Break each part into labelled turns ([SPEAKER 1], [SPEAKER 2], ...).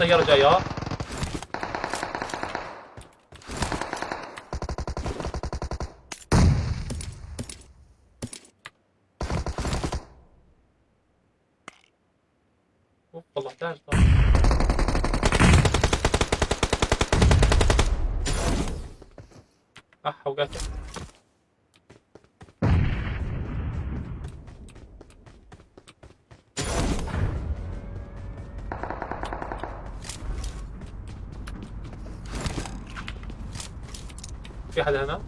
[SPEAKER 1] سيارة جاية. اوف والله 11. طبعا اح وقعت. في حدا هنا؟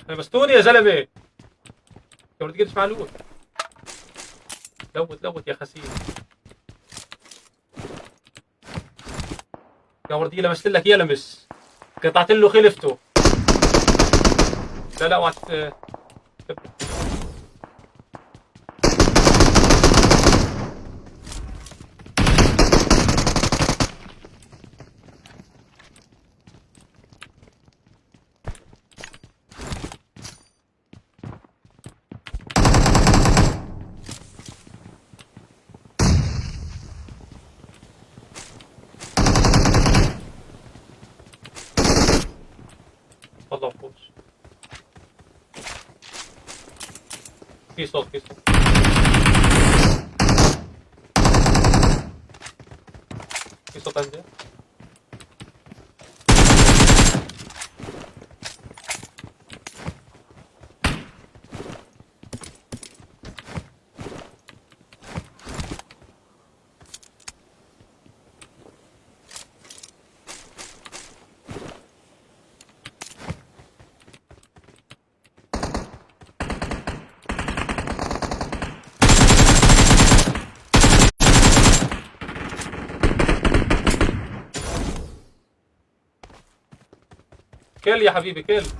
[SPEAKER 1] لمستوني يا زلمة. يا ولد قديش معلول. loot loot يا خسيس. يا وردية لمست لك اياه لمس، قطعت له خلفته. لا لا وقت. والله وحوش. في صوت في صوت في صوت عندي. كل يا حبيبي كل. بسم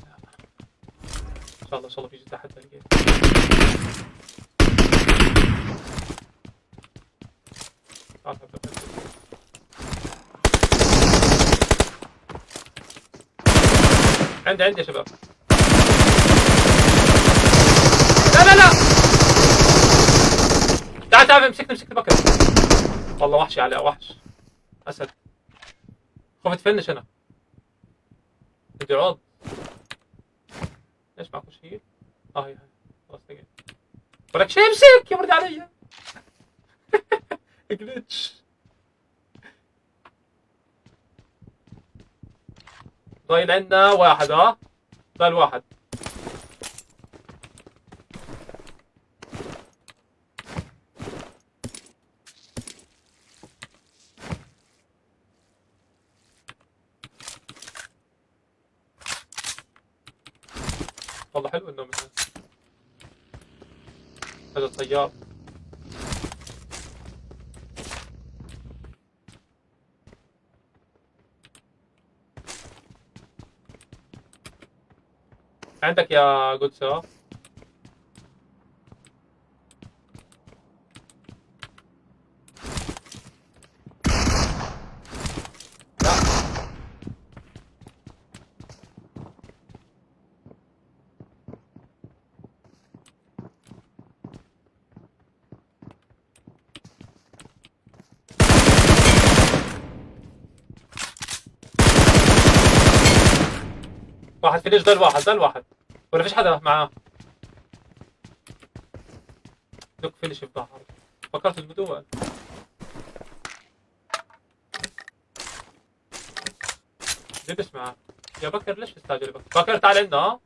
[SPEAKER 1] الله. ان شاء الله ان شاء الله بيجي تحت ال game. تعال حبيبي. عندي عندي يا شباب. لا لا لا تعال تعال امسكني امسكني بكر. والله وحش يا علاء، وحش اسد. خفت finish انا. بدي عض. ليش معكوش heal؟ هي هي خلاص لقيت. ولك شيء امسك يا مرد علي. glitch. ضايل عندنا واحد. ضايل واحد. والله حلو انه من هذا الطيار. عندك يا جودسا. لا واحد finish. ضل واحد ضل واحد ولا فيش حدا معاه. دوك finish في ظهره. فكرت البدوة. لبس معاه يا بكر. ليش تستعجل يا بكر؟ بكر تعال عندنا.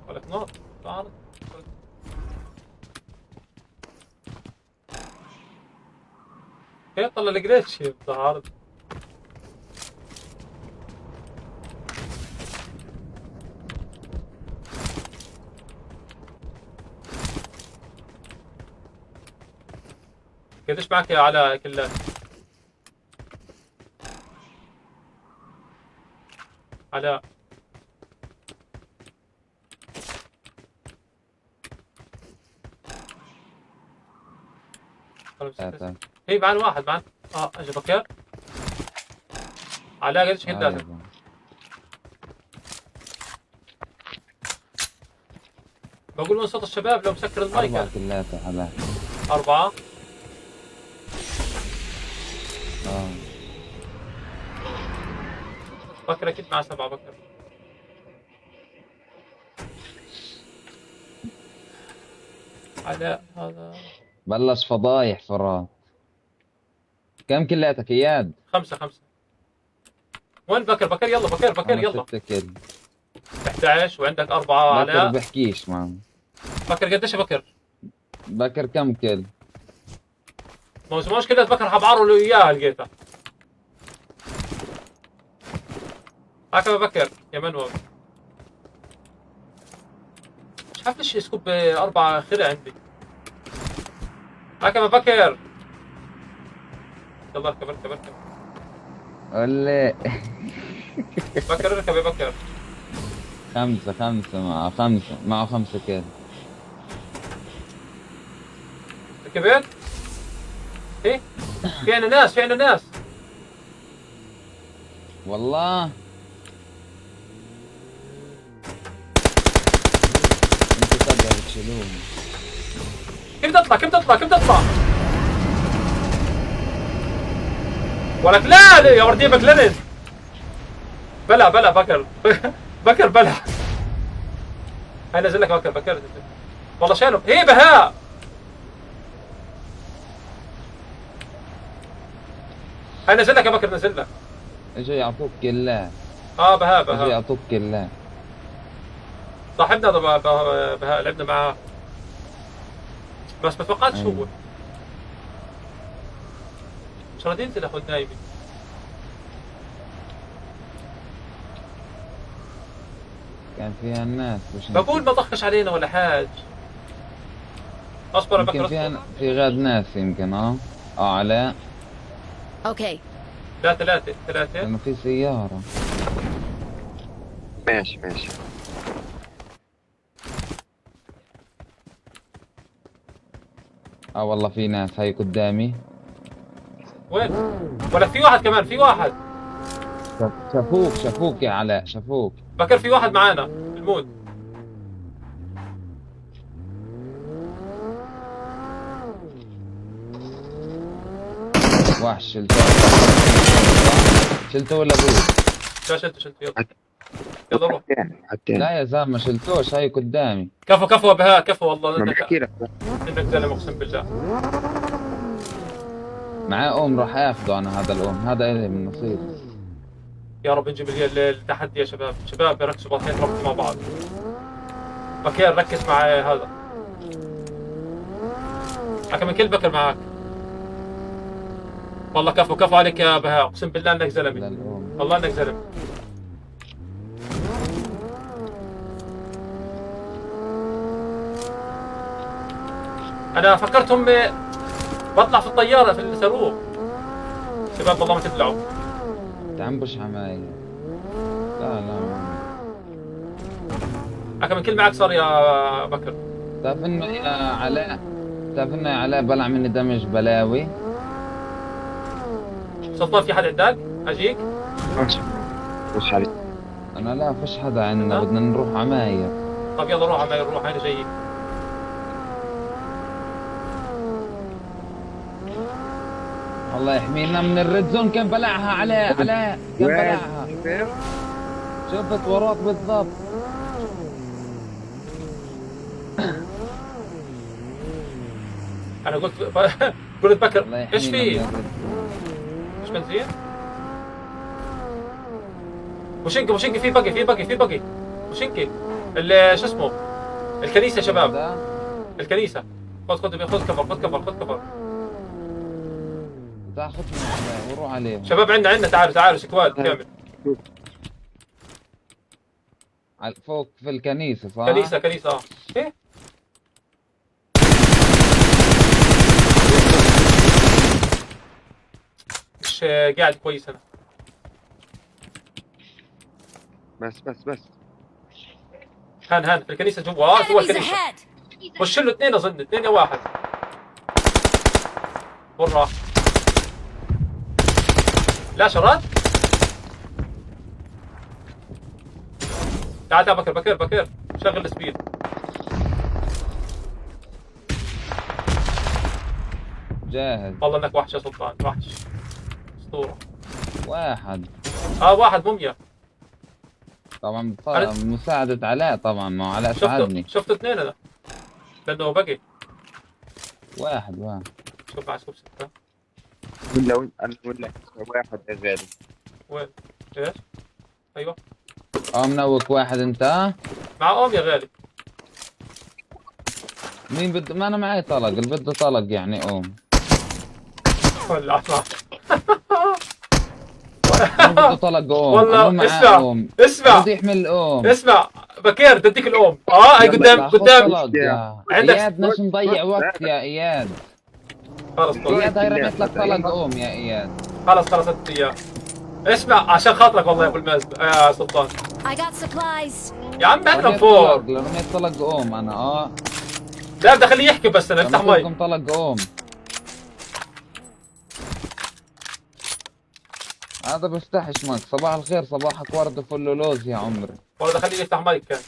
[SPEAKER 1] ولك نار تعال. كيف طلع الجليتش الظهر؟ قديش معك يا علاء كلات؟ علاء
[SPEAKER 2] ثلاثة.
[SPEAKER 1] هي معنا واحد معنا. اجى بكر. علاء قديش كلاتك؟
[SPEAKER 2] أيوة.
[SPEAKER 1] بقول وين صوت الشباب لو مسكر المايك.
[SPEAKER 2] أربع كلات يا علاء.
[SPEAKER 1] أربعة.
[SPEAKER 2] آه.
[SPEAKER 1] بكر أكيد مع 7 بكر. علاء هذا
[SPEAKER 2] بلش فضايح فرات. كم كلاتك اياد؟
[SPEAKER 1] 5 5. وين بكر؟ بكر يلا بكر بكر
[SPEAKER 2] أنا
[SPEAKER 1] يلا.
[SPEAKER 2] 6 كل.
[SPEAKER 1] 11 وعندك 4
[SPEAKER 2] بكر
[SPEAKER 1] علاء.
[SPEAKER 2] بحكيش معه.
[SPEAKER 1] بكر قديش يا بكر؟
[SPEAKER 2] بكر كم كل؟
[SPEAKER 1] ما هوش كلات بكر حبعروا له اياها لقيتها. هاك يا بكر يا منوب. مش عارف ليش scope 4 خرع عندي. هاك يا بكر. يلا اركب اركب اركب.
[SPEAKER 2] قول لي.
[SPEAKER 1] بكر اركب يا بكر.
[SPEAKER 2] 5 5 مع 5 معه 5 كل.
[SPEAKER 1] ركبت؟ ايه؟ في عنا ناس، في عنا ناس.
[SPEAKER 2] والله انتوا 7 بتشيلوهم.
[SPEAKER 1] كيف تطلع؟ كيف تطلع؟ كيف تطلع؟ ولك لا يا وردية بكلنز. بلا بلا بكر. بكر بلا. هاي نزل لك بكر بكر. والله شالهم. ايه بهاء. هاي نزل لك يا بكر، نزل لك.
[SPEAKER 2] اجوا يعطوك كلات.
[SPEAKER 1] بهاء
[SPEAKER 2] اجوا
[SPEAKER 1] بهاء.
[SPEAKER 2] يعطوك كلات.
[SPEAKER 1] صاحبنا هذا بهاء لعبنا معاه. بس ما توقعتش
[SPEAKER 2] أيوة.
[SPEAKER 1] هو. مش راضي ينزل اخو النايمي.
[SPEAKER 2] كان فيها الناس مش
[SPEAKER 1] بقول ما طخش علينا ولا حاج. اصبر يا بكر
[SPEAKER 2] يمكن فيها
[SPEAKER 1] اصبر.
[SPEAKER 2] في غاد ناس يمكن. علاء.
[SPEAKER 3] Okay.
[SPEAKER 1] لا 3 3.
[SPEAKER 2] لأنه في سيارة.
[SPEAKER 4] ماشي ماشي.
[SPEAKER 2] والله في ناس هاي قدامي.
[SPEAKER 1] وين؟ ولا في واحد كمان، في واحد.
[SPEAKER 2] شافوك شافوك يا علاء، شافوك.
[SPEAKER 1] بكر في واحد معانا الموت.
[SPEAKER 2] وحش. شلته شلته ولا بوت؟
[SPEAKER 1] لا شلته شلته. يلا يلا روح.
[SPEAKER 4] الثاني.
[SPEAKER 2] لا يا زلمه شلتوش، هاي قدامي.
[SPEAKER 1] كفو كفو يا بهاء، كفو والله.
[SPEAKER 4] ما
[SPEAKER 1] انك
[SPEAKER 4] بحكي لك.
[SPEAKER 1] انك زلمه اقسم بالله.
[SPEAKER 2] معاه ام راح اخذه انا، هذا الام هذا إلي من نصيب.
[SPEAKER 1] يا رب نجيب التحدي يا شباب. شباب ركزوا بعض، ربطوا مع بعض. بكير ركز مع هذا. حكم كل بكر معاك. والله كفو كفو عليك يا بهاء، اقسم بالله انك زلمه. والله انك زلمه. انا فكرتهم بطلع في الطياره في الصاروخ. شباب والله ما تبلعوا.
[SPEAKER 2] تعمبش حماية. لا لا.
[SPEAKER 1] حكم الكل معك صار يا بكر.
[SPEAKER 2] بتعرف انه يا علاء، بتعرف انه يا علاء بلع مني damage بلاوي.
[SPEAKER 1] سلطان في حد عندك؟ اجيك؟
[SPEAKER 3] روح علي.
[SPEAKER 2] انا لا، فيش حدا عندنا، بدنا نروح عماير.
[SPEAKER 1] طب يلا روح عماير، روح انا جايك.
[SPEAKER 2] الله يحمينا من ال red zone. كان بلعها علاء، علاء كان بلعها. شفت وراك بالضبط.
[SPEAKER 1] انا قلت قلت بكر
[SPEAKER 2] الله
[SPEAKER 1] ايش
[SPEAKER 2] يحمينا
[SPEAKER 1] في؟
[SPEAKER 2] من ال red zone.
[SPEAKER 1] مش بنزين؟ وشنكي وشنكي في buggy، في buggy، في buggy وشنكي شو اسمه؟ الكنيسة يا شباب،
[SPEAKER 2] ده؟
[SPEAKER 1] الكنيسة. خذ خذ خذ cover، خذ cover، خذ cover.
[SPEAKER 2] تعال خذني علاء وروح عليهم.
[SPEAKER 1] شباب عندنا تعالوا تعالوا squad كامل.
[SPEAKER 2] فوق في الكنيسة صح؟
[SPEAKER 1] كنيسة كنيسة اه. ايه؟ مش قاعد كويس انا.
[SPEAKER 3] بس بس بس.
[SPEAKER 1] هان هان في الكنيسة جوا، جوا
[SPEAKER 4] Enemies
[SPEAKER 1] الكنيسة.
[SPEAKER 4] ahead!
[SPEAKER 1] خش له اثنين اظن، اثنين يا واحد. وين راح؟ لا شرات؟ تعال تعال بكر بكر بكر، شغل ال speed.
[SPEAKER 2] جاهز.
[SPEAKER 1] والله انك وحش يا سلطان، وحش. اسطورة.
[SPEAKER 2] واحد.
[SPEAKER 1] واحد موميا.
[SPEAKER 2] طبعا مساعدة علاء، طبعا ما هو علاء ساعدني.
[SPEAKER 1] شفت اثنين انا. لانه بقي.
[SPEAKER 2] واحد واحد.
[SPEAKER 1] شوف مع scope 6.
[SPEAKER 3] ولا انا بقول لك واحد يا غالي.
[SPEAKER 1] وين؟ ايش؟ ايوه.
[SPEAKER 2] منوك واحد انت؟
[SPEAKER 1] مع اوم يا غالي.
[SPEAKER 2] مين بده؟ ما انا معي طلق، اللي بده طلق يعني اوم.
[SPEAKER 1] ولا اسمع.
[SPEAKER 2] مين بده طلق اوم؟
[SPEAKER 1] والله
[SPEAKER 2] أنا معي
[SPEAKER 1] اسمع.
[SPEAKER 2] أوم.
[SPEAKER 1] اسمع.
[SPEAKER 2] بده يحمل اوم.
[SPEAKER 1] اسمع بكير بدي اديك الاوم. هاي قدام
[SPEAKER 2] لا، خذ
[SPEAKER 1] قدام.
[SPEAKER 2] طلق يا
[SPEAKER 1] عندك-
[SPEAKER 2] اياد، بدناش نضيع وقت يا اياد.
[SPEAKER 1] خلص خلص.
[SPEAKER 2] اياد هاي رميت لك طلق اوم يا اياد.
[SPEAKER 1] خلص خلص انت اياه. اسمع عشان خاطرك والله يا ابو الماز يا سلطان.
[SPEAKER 4] I got supplies.
[SPEAKER 1] يا عم احنا
[SPEAKER 2] رميت
[SPEAKER 1] فوق.
[SPEAKER 2] طلق، رميت طلق اوم انا.
[SPEAKER 1] لا بدي اخليه يحكي بس انا افتح
[SPEAKER 2] رميت
[SPEAKER 1] مايك.
[SPEAKER 2] لكم طلق اوم. هذا بفتحش مايك. صباح الخير، صباحك ورد وفل ولوز يا عمري.
[SPEAKER 1] والله بدي اخليه يفتح مايك كان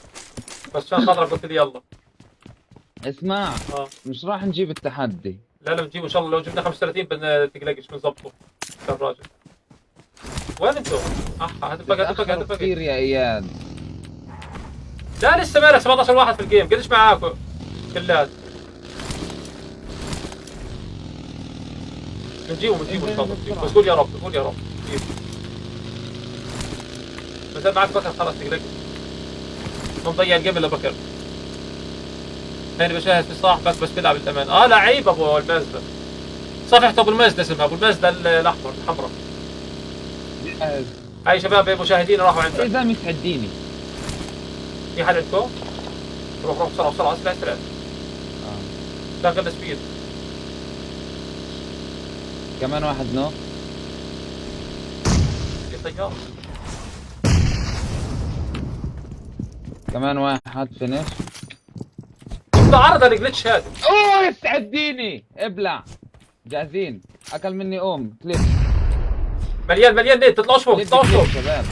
[SPEAKER 1] بس عشان خاطرك قلت لي يلا.
[SPEAKER 2] اسمع. مش راح نجيب التحدي.
[SPEAKER 1] لا لا بنجيبه ان شاء الله، لو جبنا 35 تقلقش بنظبطه. الراجل وين انتم؟ هات ال buggy، هات ال buggy، هات
[SPEAKER 2] بتأخروا
[SPEAKER 1] ال buggy.
[SPEAKER 2] كثير يا اياد.
[SPEAKER 1] لا لسه مالك 17 واحد في ال game، قديش معاكم؟ كلات. بنجيبه بنجيبه ان شاء الله، بنجيبه. بس قول يا رب، قول يا رب نجيبه. بس معك بكر خلاص تقلقش. ما مضيع ال game الا بكر. هاني بشاهد في صاحبك بس بيلعب الامان. لعيب ابو المازدا. صفحة ابو المازدا اسمها، ابو المازدا الاحمر الحمراء.
[SPEAKER 2] جاهز.
[SPEAKER 1] هاي شباب مشاهدين راحوا عندك.
[SPEAKER 2] يا زلمه تحديني.
[SPEAKER 1] في حد عندكم؟ روح روح بسرعة بسرعة، اسرع اسرع. شغل speed.
[SPEAKER 2] كمان واحد knock.
[SPEAKER 1] في سيارة.
[SPEAKER 2] كمان واحد finish.
[SPEAKER 1] عرض ال glitch هذا.
[SPEAKER 2] اوه يستعديني، ابلع. جاهزين. اكل مني اوم كليب.
[SPEAKER 1] مليان مليان nade، تطلعوش فوق،
[SPEAKER 2] كليب
[SPEAKER 1] تطلعوش
[SPEAKER 2] كليب
[SPEAKER 1] فوق.
[SPEAKER 2] شباب.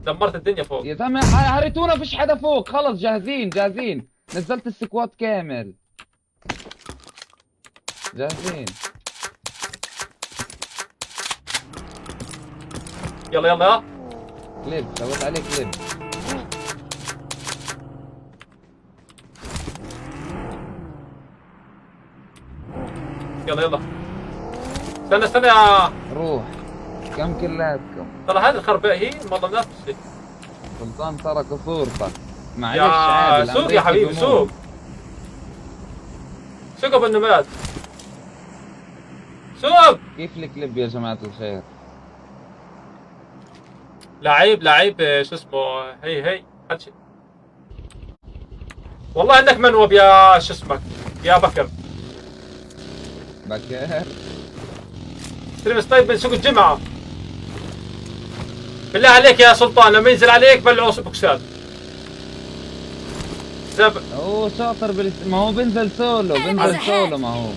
[SPEAKER 1] دمرت الدنيا فوق.
[SPEAKER 2] يا زلمه هريتونا، فيش حدا فوق. خلص جاهزين جاهزين. نزلت ال squad كامل. جاهزين.
[SPEAKER 1] يلا يلا يا.
[SPEAKER 2] كليب، سويت عليه كليب.
[SPEAKER 1] يلا يلا. استنى استنى يا
[SPEAKER 2] روح. كم كلاتكم؟
[SPEAKER 1] ترى هذه الخرباء هي والله منافسة.
[SPEAKER 2] سلطان ترك صورتك. معلش
[SPEAKER 1] يا
[SPEAKER 2] عادل،
[SPEAKER 1] سوق يا
[SPEAKER 2] أمريكي
[SPEAKER 1] حبيبي،
[SPEAKER 2] بموت.
[SPEAKER 1] سوق. سوق ابو النمات. سوق.
[SPEAKER 2] كيف الكليب يا جماعة الخير؟
[SPEAKER 1] لعيب لعيب شو اسمه هي هي حدش. والله انك منوب يا شو اسمك يا بكر.
[SPEAKER 2] بكر.
[SPEAKER 1] stream snipe من سوق الجمعة. بالله عليك يا سلطان لما ينزل عليك بلعوا بوكسات. زب.
[SPEAKER 2] هو شاطر ما هو بنزل سولو، بنزل سولو ما هو.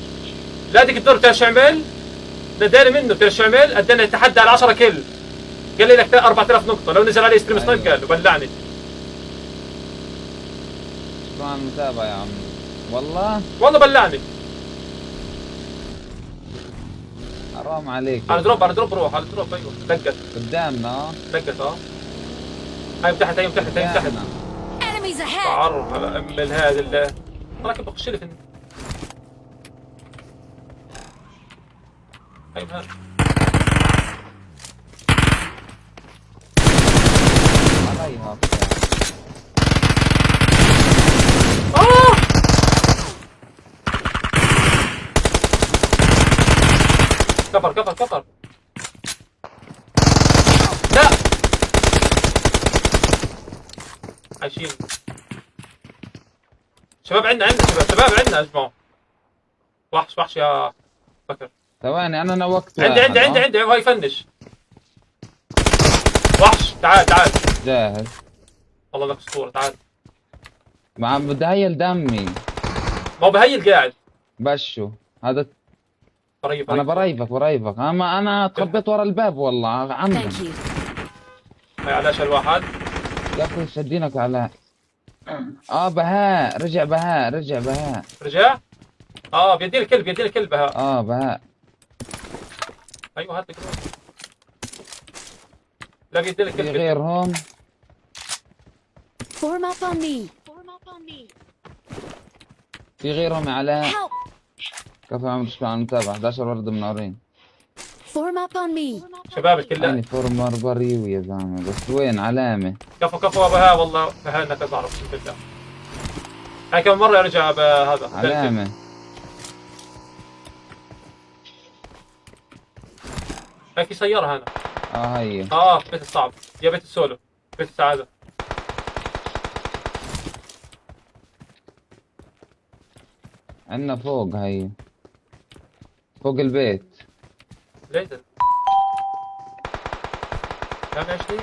[SPEAKER 1] لا ديك الدور بتعرف شو عمل؟ ناداني منه، بتعرف شو عمل؟ اداني تحدي على 10 kill. قال لي لك 4000 نقطة، لو نزل علي stream snipe.
[SPEAKER 2] أيوة.
[SPEAKER 1] قال وبلعني.
[SPEAKER 2] شكرا على المتابعة يا عمي والله.
[SPEAKER 1] والله بلعني.
[SPEAKER 2] حرام عليك.
[SPEAKER 1] على drop، على drop، روح على drop. ايوه دقت.
[SPEAKER 2] قدامنا اه.
[SPEAKER 1] دقت اه. هاي تحت، هاي تحت، هاي تحت.
[SPEAKER 2] قدامنا.
[SPEAKER 4] Enemies ahead!
[SPEAKER 1] تعرف على ام الهاد اللي راكب بخش لي في. هاي هاد.
[SPEAKER 2] عليها.
[SPEAKER 1] اه cover cover cover. لا عايشين شباب، عندنا عندنا شباب، شباب عندنا. اجمعوا. وحش وحش يا بكر.
[SPEAKER 2] ثواني، انا نوكت
[SPEAKER 1] عندي
[SPEAKER 2] واحد،
[SPEAKER 1] عندي عندي.
[SPEAKER 2] آه.
[SPEAKER 1] عندي هاي finish. وحش، تعال تعال.
[SPEAKER 2] جاهز.
[SPEAKER 1] والله لك اسطوره، تعال.
[SPEAKER 2] مع بدي heal دمي.
[SPEAKER 1] ما هو بهيل قاعد.
[SPEAKER 2] بشو هذا؟
[SPEAKER 1] بريف.
[SPEAKER 2] انا بريفك بريفك، انا تخبيت ورا الباب والله عمدا.
[SPEAKER 4] Thank you.
[SPEAKER 1] هاي علاش الواحد.
[SPEAKER 2] يا اخي شدينك على بهاء رجع، بهاء رجع، بهاء.
[SPEAKER 1] رجع اه، بيدي الكلب، بيدي الكلب ها.
[SPEAKER 2] اه بهاء.
[SPEAKER 1] ايوه هات الكلب. لا بيدي
[SPEAKER 2] في
[SPEAKER 1] الكلب.
[SPEAKER 2] غيرهم.
[SPEAKER 4] Form up on me.
[SPEAKER 2] في غيرهم يا علاء.
[SPEAKER 4] Help!
[SPEAKER 2] كفو يا عمرو، شكرا على المتابعة. 11 ورد منورين.
[SPEAKER 4] Form up on me.
[SPEAKER 1] شباب الكلاب.
[SPEAKER 2] يعني فورمر بريو يا زلمة، بس وين علامة؟
[SPEAKER 1] كفو كفو يا بهاء، والله بهاء انك تعرف، اقسم بالله. هاي كم مرة رجع بهذا.
[SPEAKER 2] علامة.
[SPEAKER 1] هاي في سيارة هنا.
[SPEAKER 2] اه هي.
[SPEAKER 1] اه بيت الصعب يا بيت السولو، بيت السعادة.
[SPEAKER 2] عندنا فوق، هي فوق البيت.
[SPEAKER 1] ليزر كم 20.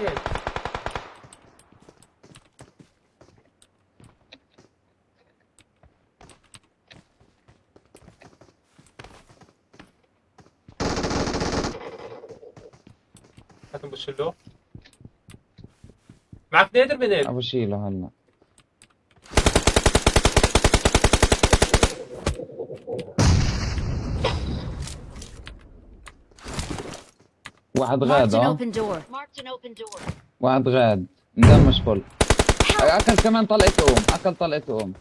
[SPEAKER 1] هات نبش له. معك نادر منين؟
[SPEAKER 2] ابو شيله هلا. واحد غاد.
[SPEAKER 4] Marked an
[SPEAKER 2] اه
[SPEAKER 4] open door. Marked an open door.
[SPEAKER 2] واحد غاد مدمش full.
[SPEAKER 4] Help!
[SPEAKER 2] اكل كمان طلقة ام، اكل طلقة ام.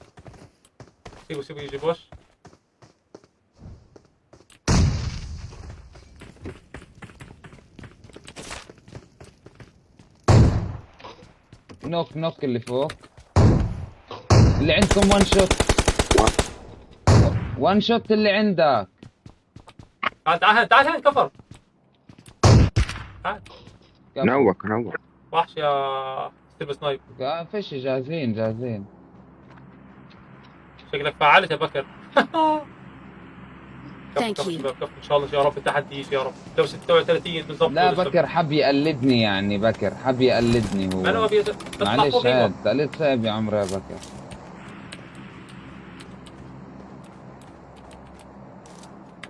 [SPEAKER 1] سيبه سيبه يجي push.
[SPEAKER 2] knock knock اللي فوق اللي عندكم، one shot، one shot اللي عندك.
[SPEAKER 1] تعال تعال تعال هان، cover، تعال.
[SPEAKER 2] كفو.
[SPEAKER 3] knock knock.
[SPEAKER 1] وحش يا stream snipe.
[SPEAKER 2] آه، فيش، جاهزين جاهزين.
[SPEAKER 1] شكلك فعلت يا بكر. كفو.
[SPEAKER 4] Thank
[SPEAKER 1] كفو
[SPEAKER 4] you.
[SPEAKER 1] شباب، كفو. ان شاء الله يا رب التحدي يجي يا رب، لو 36 بالضبط.
[SPEAKER 2] لا بكر حب يقلدني، يعني بكر حب يقلدني
[SPEAKER 1] ما انا
[SPEAKER 2] هو.
[SPEAKER 1] تطلع
[SPEAKER 2] معلش.
[SPEAKER 1] فوق، أيوة.
[SPEAKER 2] هاد تقليد صعب يا عمرو يا بكر.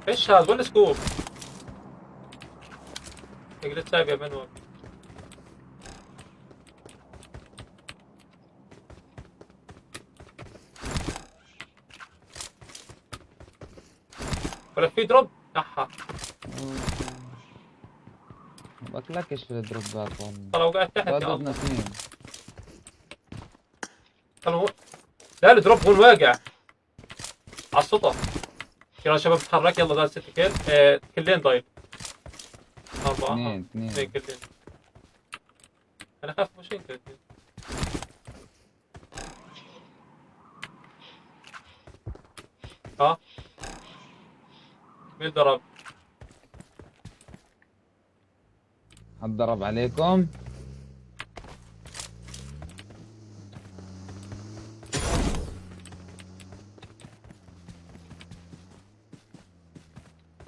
[SPEAKER 1] ايش هذا؟ وين scope؟ اجلس سايب يا منور. ولا في drop احا.
[SPEAKER 2] باكلكش في الدروبات والله.
[SPEAKER 1] ترى وقعت تحت يا
[SPEAKER 2] ضدنا
[SPEAKER 1] الله.
[SPEAKER 2] اثنين.
[SPEAKER 1] ترى لا ال drop هون واقع على السطح. يلا شباب تحرك، يلا. ضايل 6 kill، كلين ضايل، أربعة.
[SPEAKER 2] اثنين.
[SPEAKER 1] اثنين.
[SPEAKER 2] اثنين.
[SPEAKER 1] كلين. أنا خاف مش اثنين. ها مين ضرب؟
[SPEAKER 2] حد ضرب عليكم؟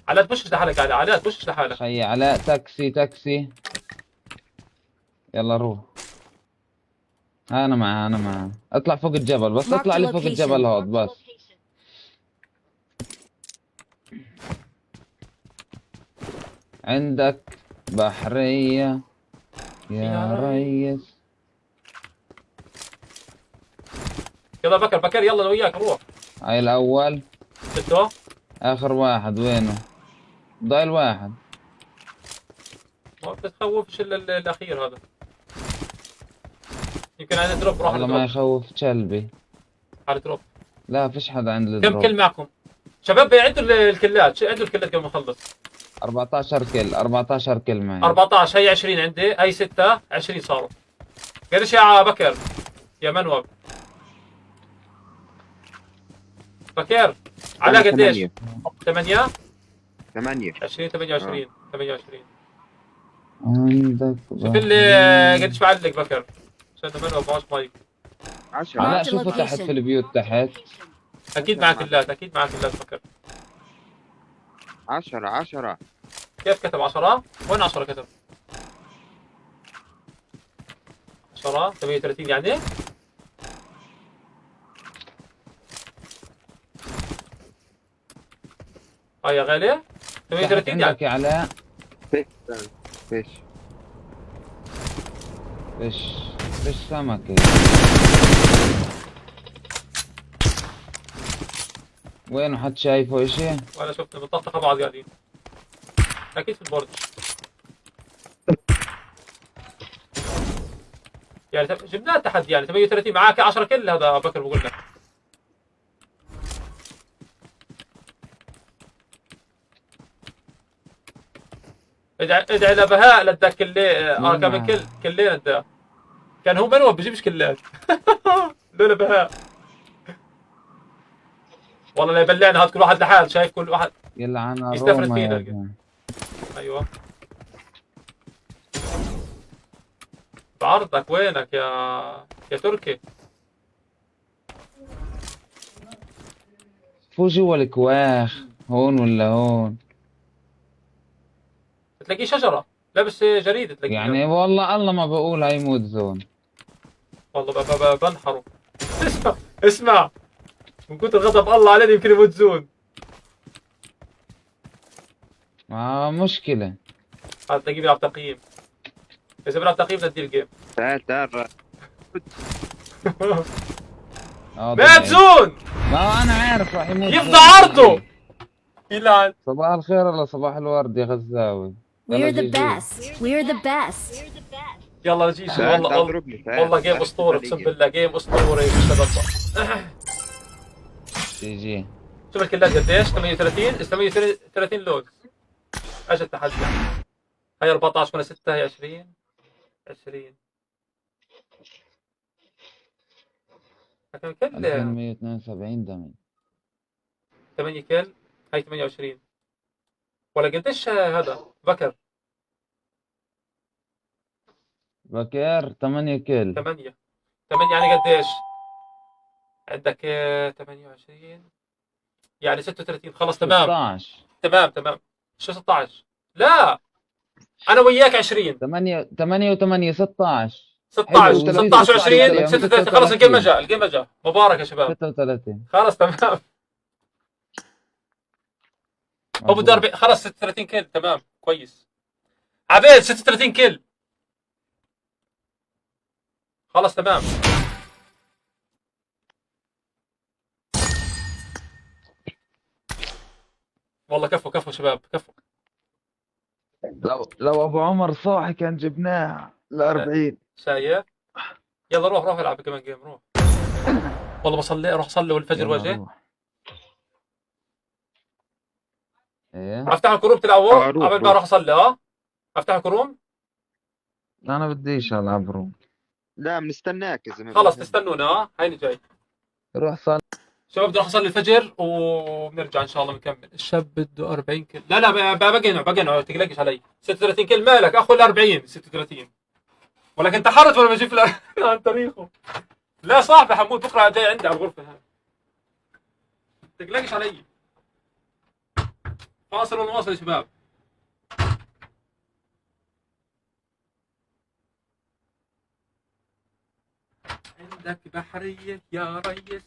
[SPEAKER 1] علاء تبشش لحالك، علاء علاء تبشش لحالك.
[SPEAKER 2] خي علاء، تاكسي تاكسي، يلا روح. انا معاه، انا معاه. اطلع فوق الجبل بس،
[SPEAKER 4] Marked
[SPEAKER 2] اطلع
[SPEAKER 4] a
[SPEAKER 2] لي فوق
[SPEAKER 4] location.
[SPEAKER 2] الجبل هاد بس. عندك بحرية يا
[SPEAKER 1] يا
[SPEAKER 2] ريس.
[SPEAKER 1] يلا بكر بكر، يلا انا وياك روح.
[SPEAKER 2] هاي الاول.
[SPEAKER 1] شفته؟
[SPEAKER 2] اخر واحد وينه؟ ضايل واحد.
[SPEAKER 1] ما بتخوفش الا الاخير هذا. يمكن على drop، روح على
[SPEAKER 2] والله ما
[SPEAKER 1] drop.
[SPEAKER 2] يخوف كلبي.
[SPEAKER 1] على drop.
[SPEAKER 2] لا، فيش حدا عند
[SPEAKER 1] كم
[SPEAKER 2] ال drop.
[SPEAKER 1] kill معكم؟ شباب عدوا الكلات، عدوا الكلات قبل ما نخلص.
[SPEAKER 2] 14 kill، 14 kill معي.
[SPEAKER 1] 14، هي 20 عندي، هي 6، 20 صاروا. قديش يا بكر؟ يا منوب. بكر على قديش؟
[SPEAKER 3] 8.
[SPEAKER 1] 8.
[SPEAKER 3] 8.
[SPEAKER 1] 20، 28، 28.
[SPEAKER 2] عندك
[SPEAKER 1] شوف اللي قديش بعلق بكر، عشان منوب معوش مايك.
[SPEAKER 3] 10.
[SPEAKER 2] لا
[SPEAKER 4] Marked a
[SPEAKER 2] شوفوا تحت
[SPEAKER 4] location.
[SPEAKER 2] في البيوت تحت.
[SPEAKER 1] اكيد معك كلات، اكيد معك كلات بكر.
[SPEAKER 3] 10، 10.
[SPEAKER 1] كيف كتب 10؟ وين 10 كتب؟ 10، 38 يعني؟ هاي يا غالي
[SPEAKER 2] تحت
[SPEAKER 1] 38 يعني.
[SPEAKER 2] عندك يا علاء.
[SPEAKER 3] فيش فيش.
[SPEAKER 2] فيش سمكة. وين؟ حد شايفه اشي؟
[SPEAKER 1] ولا شفنا، بنطقطق بعض قاعدين. اكيد في البرج. يعني جبناه التحدي، يعني 38 معاك 10 kill، هذا بكر بقول لك. ادعي ادعي لبهاء لداك كلي،
[SPEAKER 2] مين
[SPEAKER 1] كمان
[SPEAKER 2] معاه؟
[SPEAKER 1] kill، كلين اداه. كان هو منوب بجيبش كلات لولا بهاء. والله لا يبلعنا هاد، كل واحد لحال، شايف كل واحد
[SPEAKER 2] يلعن
[SPEAKER 1] يستفرد
[SPEAKER 2] روما
[SPEAKER 1] فينا.
[SPEAKER 2] يا زلمة.
[SPEAKER 1] ايوه بعرضك، وينك يا تركي؟
[SPEAKER 2] فو جوا الكواخ هون ولا هون؟
[SPEAKER 1] تلاقيه شجره لابس جريده تلاقيه.
[SPEAKER 2] يعني والله الله ما بقول هاي موت zone.
[SPEAKER 1] والله بنحره. اسمع اسمع، من كتر غضب الله علينا يمكن يموت zone.
[SPEAKER 2] ما مشكلة.
[SPEAKER 1] هذا تلاقيه بيلعب تقييم، اذا بيلعب تقييم ندي ال game.
[SPEAKER 3] تعال تعال.
[SPEAKER 2] آه،
[SPEAKER 1] مات
[SPEAKER 2] طبيعي.
[SPEAKER 1] zone.
[SPEAKER 2] ما انا عارف راح يموت
[SPEAKER 1] يفضى
[SPEAKER 2] zone.
[SPEAKER 1] عرضه يلعن.
[SPEAKER 2] صباح الخير ولا صباح الورد يا غزاوي. يلا
[SPEAKER 4] We're the
[SPEAKER 2] GG.
[SPEAKER 4] best. We're the best.
[SPEAKER 1] يلا GG.
[SPEAKER 3] تعال
[SPEAKER 1] والله
[SPEAKER 3] تعال
[SPEAKER 1] والله
[SPEAKER 3] اضربني، تعال.
[SPEAKER 1] والله game
[SPEAKER 3] تعال.
[SPEAKER 1] اسطوري، اقسم بالله game اسطوري شباب.
[SPEAKER 2] GG.
[SPEAKER 1] شوف الكلات قديش، 38، 38 لوز. اجى التحدي. هي 14 كنا 6، هي 20، 20. لكن kill.
[SPEAKER 2] 2172 damage.
[SPEAKER 1] 8 kill، هي 28. ولا قديش هذا بكر؟
[SPEAKER 2] بكير 8 kill.
[SPEAKER 1] 8، 8 يعني قديش عندك؟ 28 يعني 36. خلص تمام.
[SPEAKER 2] 16.
[SPEAKER 1] تمام تمام. شو 16؟ لا، انا وياك 20.
[SPEAKER 2] 8، 8 و8، 16.
[SPEAKER 1] 16.
[SPEAKER 2] حلو.
[SPEAKER 1] 16 و20، 36. خلص ال game
[SPEAKER 2] 36.
[SPEAKER 1] اجا، ال game اجا. مبارك يا شباب.
[SPEAKER 2] 36.
[SPEAKER 1] خلص تمام. ابو دربي خلص 36 kill، تمام كويس. عبيد 36 kill، خلص تمام. والله كفو كفو شباب كفو.
[SPEAKER 2] لو ابو عمر صاحي كان جبناه ل 40.
[SPEAKER 1] شايف؟ يلا روح روح العب كمان game، روح. والله بصلي، اروح اصلي والفجر
[SPEAKER 2] يلا
[SPEAKER 1] وجه.
[SPEAKER 2] روح. ايه.
[SPEAKER 1] افتح لكم room تلعبوا؟
[SPEAKER 3] آه، روح،
[SPEAKER 1] قبل ما
[SPEAKER 3] روح.
[SPEAKER 1] اروح اصلي. افتح لكم room.
[SPEAKER 2] انا بديش العب room.
[SPEAKER 3] لا، بنستناك يا زلمه.
[SPEAKER 1] خلص تستنونا. هيني جاي.
[SPEAKER 2] روح صلي.
[SPEAKER 1] شباب بدي اروح اصلي الفجر وبنرجع ان شاء الله بنكمل. الشاب بده 40 kill. لا لا، بقنع بقنع، تقلقش علي. 36 kill مالك اخو ال 40، 36. ولكن انتحرت ولا بجيب عن تاريخه. لا صاحبي حمود بكره جاي عندي على الغرفه هاي، تقلقش علي. فاصل ونواصل يا شباب. عندك بحرية يا ريس.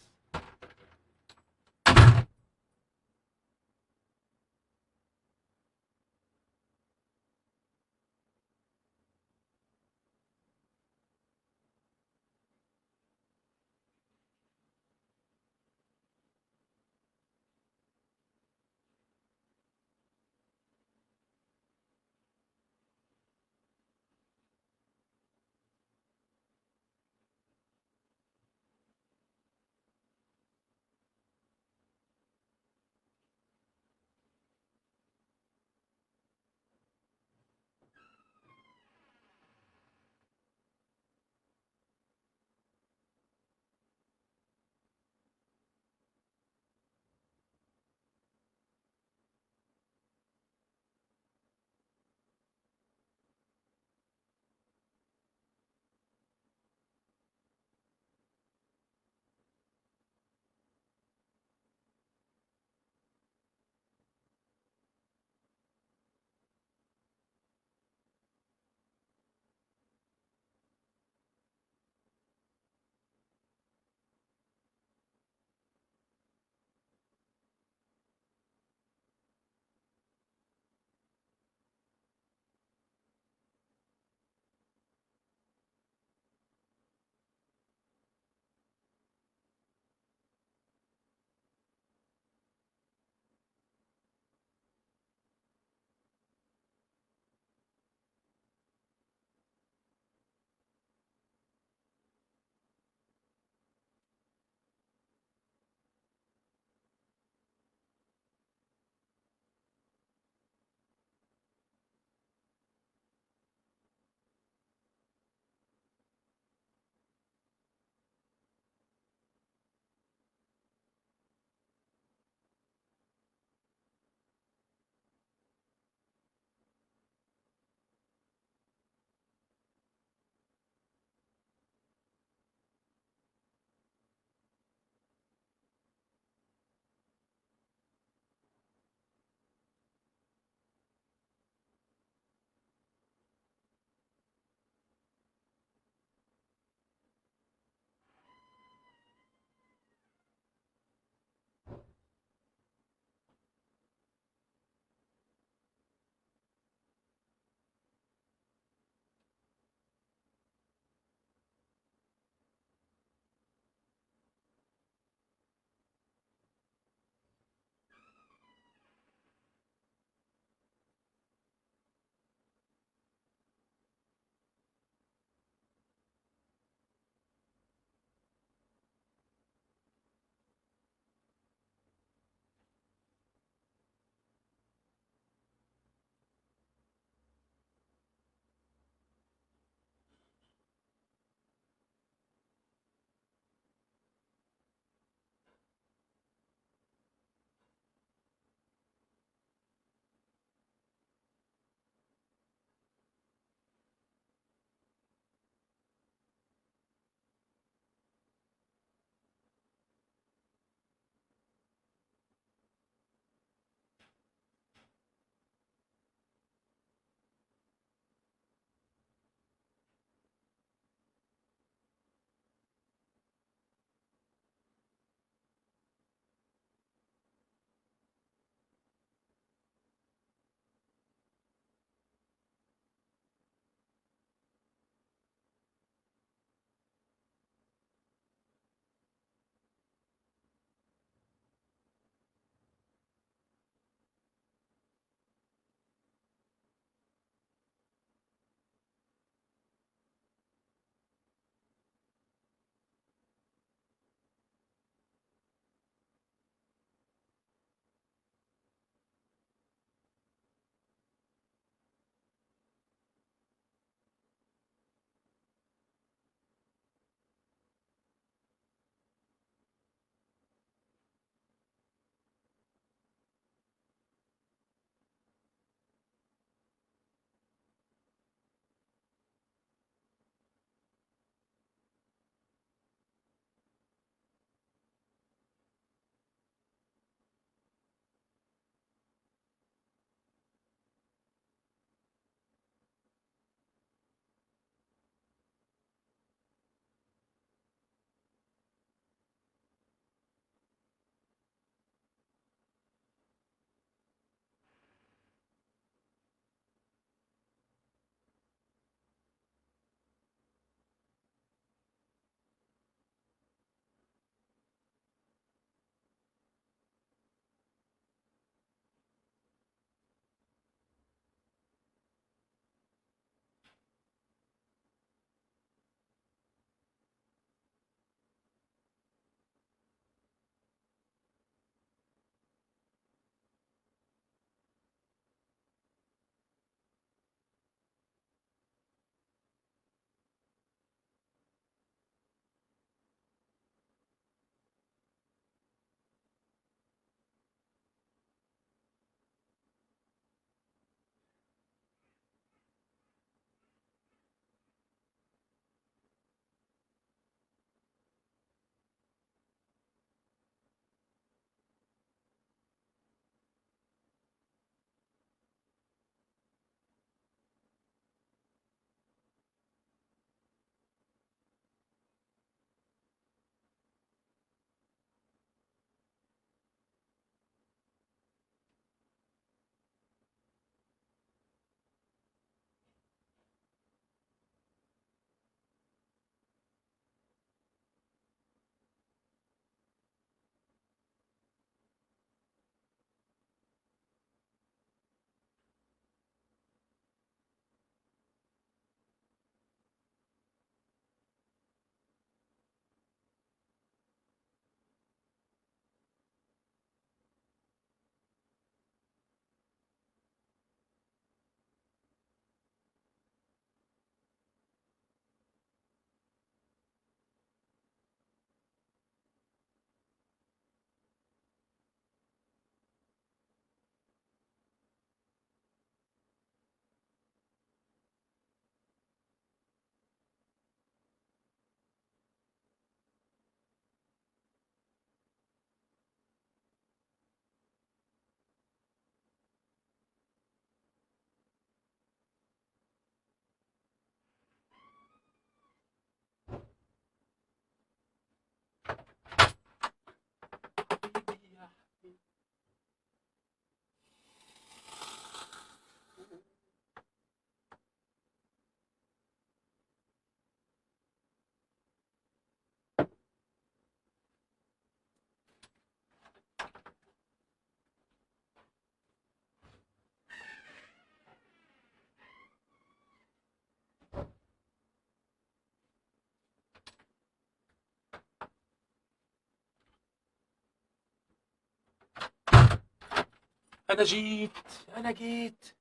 [SPEAKER 1] انا جيت، انا جيت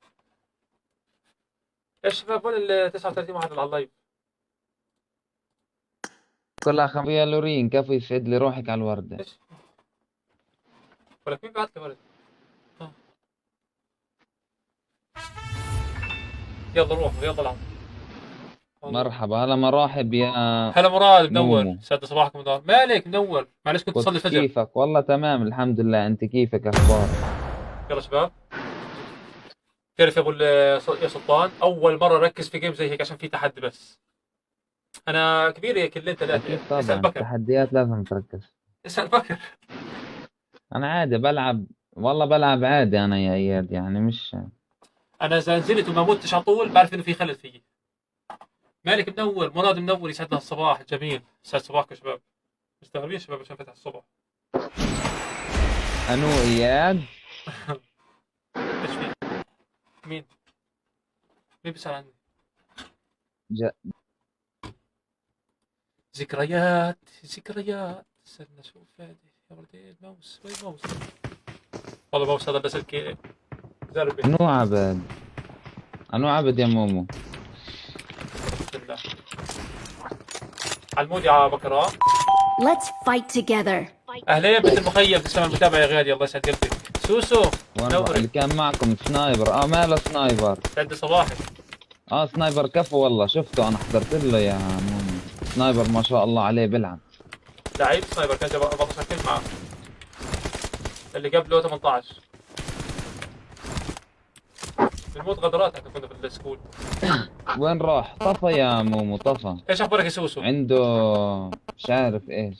[SPEAKER 1] يا شباب. وين ال 39 واحد اللي على ال live؟
[SPEAKER 2] كلها خم يا لورين، كفو يسعد لي روحك على الوردة.
[SPEAKER 1] ايش ولك مين بعت لي ورد؟ آه. يلا روح، يلا العب.
[SPEAKER 2] مرحبا، هلا مراحب يا
[SPEAKER 1] هلا مراد، منور.
[SPEAKER 2] مومو.
[SPEAKER 1] سعد صباحكم مراد. مالك منور، معلش كنت اصلي الفجر.
[SPEAKER 2] كيفك؟ والله تمام الحمد لله، انت كيفك؟ اخبارك؟
[SPEAKER 1] يلا شباب. تعرف يا ابو يا سلطان، اول مرة ركز في game زي هيك عشان في تحدي، بس انا كبير يا كلين ثلاثه.
[SPEAKER 2] اكيد.
[SPEAKER 1] اسال
[SPEAKER 2] طبعا.
[SPEAKER 1] بكر.
[SPEAKER 2] التحديات لازم تركز.
[SPEAKER 1] اسال بكر.
[SPEAKER 2] انا عادي بلعب، والله بلعب عادي انا يا اياد، يعني مش
[SPEAKER 1] انا اذا نزلت وما متش على طول بعرف انه في خلل فيي. مالك منور، مراد منور، يسعد لها الصباح جميل. يسعد صباحكم يا شباب. مستغربين شباب عشان فتح الصبح.
[SPEAKER 2] انو اياد.
[SPEAKER 1] ايش في؟ مين؟ مين بيسأل عني؟ ذكريات ذكريات. استنى شوف هذه يا ولدي. الماوس، وين الماوس؟ والله الماوس هذا اللاسلكي زربه.
[SPEAKER 2] انو عبد، انو عبد يا مومو.
[SPEAKER 1] بسم الله على المود يا بكرة.
[SPEAKER 4] Let's fight together.
[SPEAKER 1] اهلين بنت المخيم، تسلم على المتابعة يا غالي، الله يسعد قلبك. سوسو.
[SPEAKER 2] وين
[SPEAKER 1] نورك.
[SPEAKER 2] اللي كان معكم sniper؟ ماله sniper؟
[SPEAKER 1] سعد صباحك.
[SPEAKER 2] Sniper كفو والله، شفته انا، حضرت له يا مومو. Sniper ما شاء الله عليه بيلعب.
[SPEAKER 1] لعيب sniper، كان جاب 14 kill معه، اللي قبله 18. بنموت غدرات، احنا كنا في ال school.
[SPEAKER 2] وين راح؟ طفى يا مومو، طفى.
[SPEAKER 1] ايش اخبارك يا سوسو؟
[SPEAKER 2] عنده مش عارف ايش،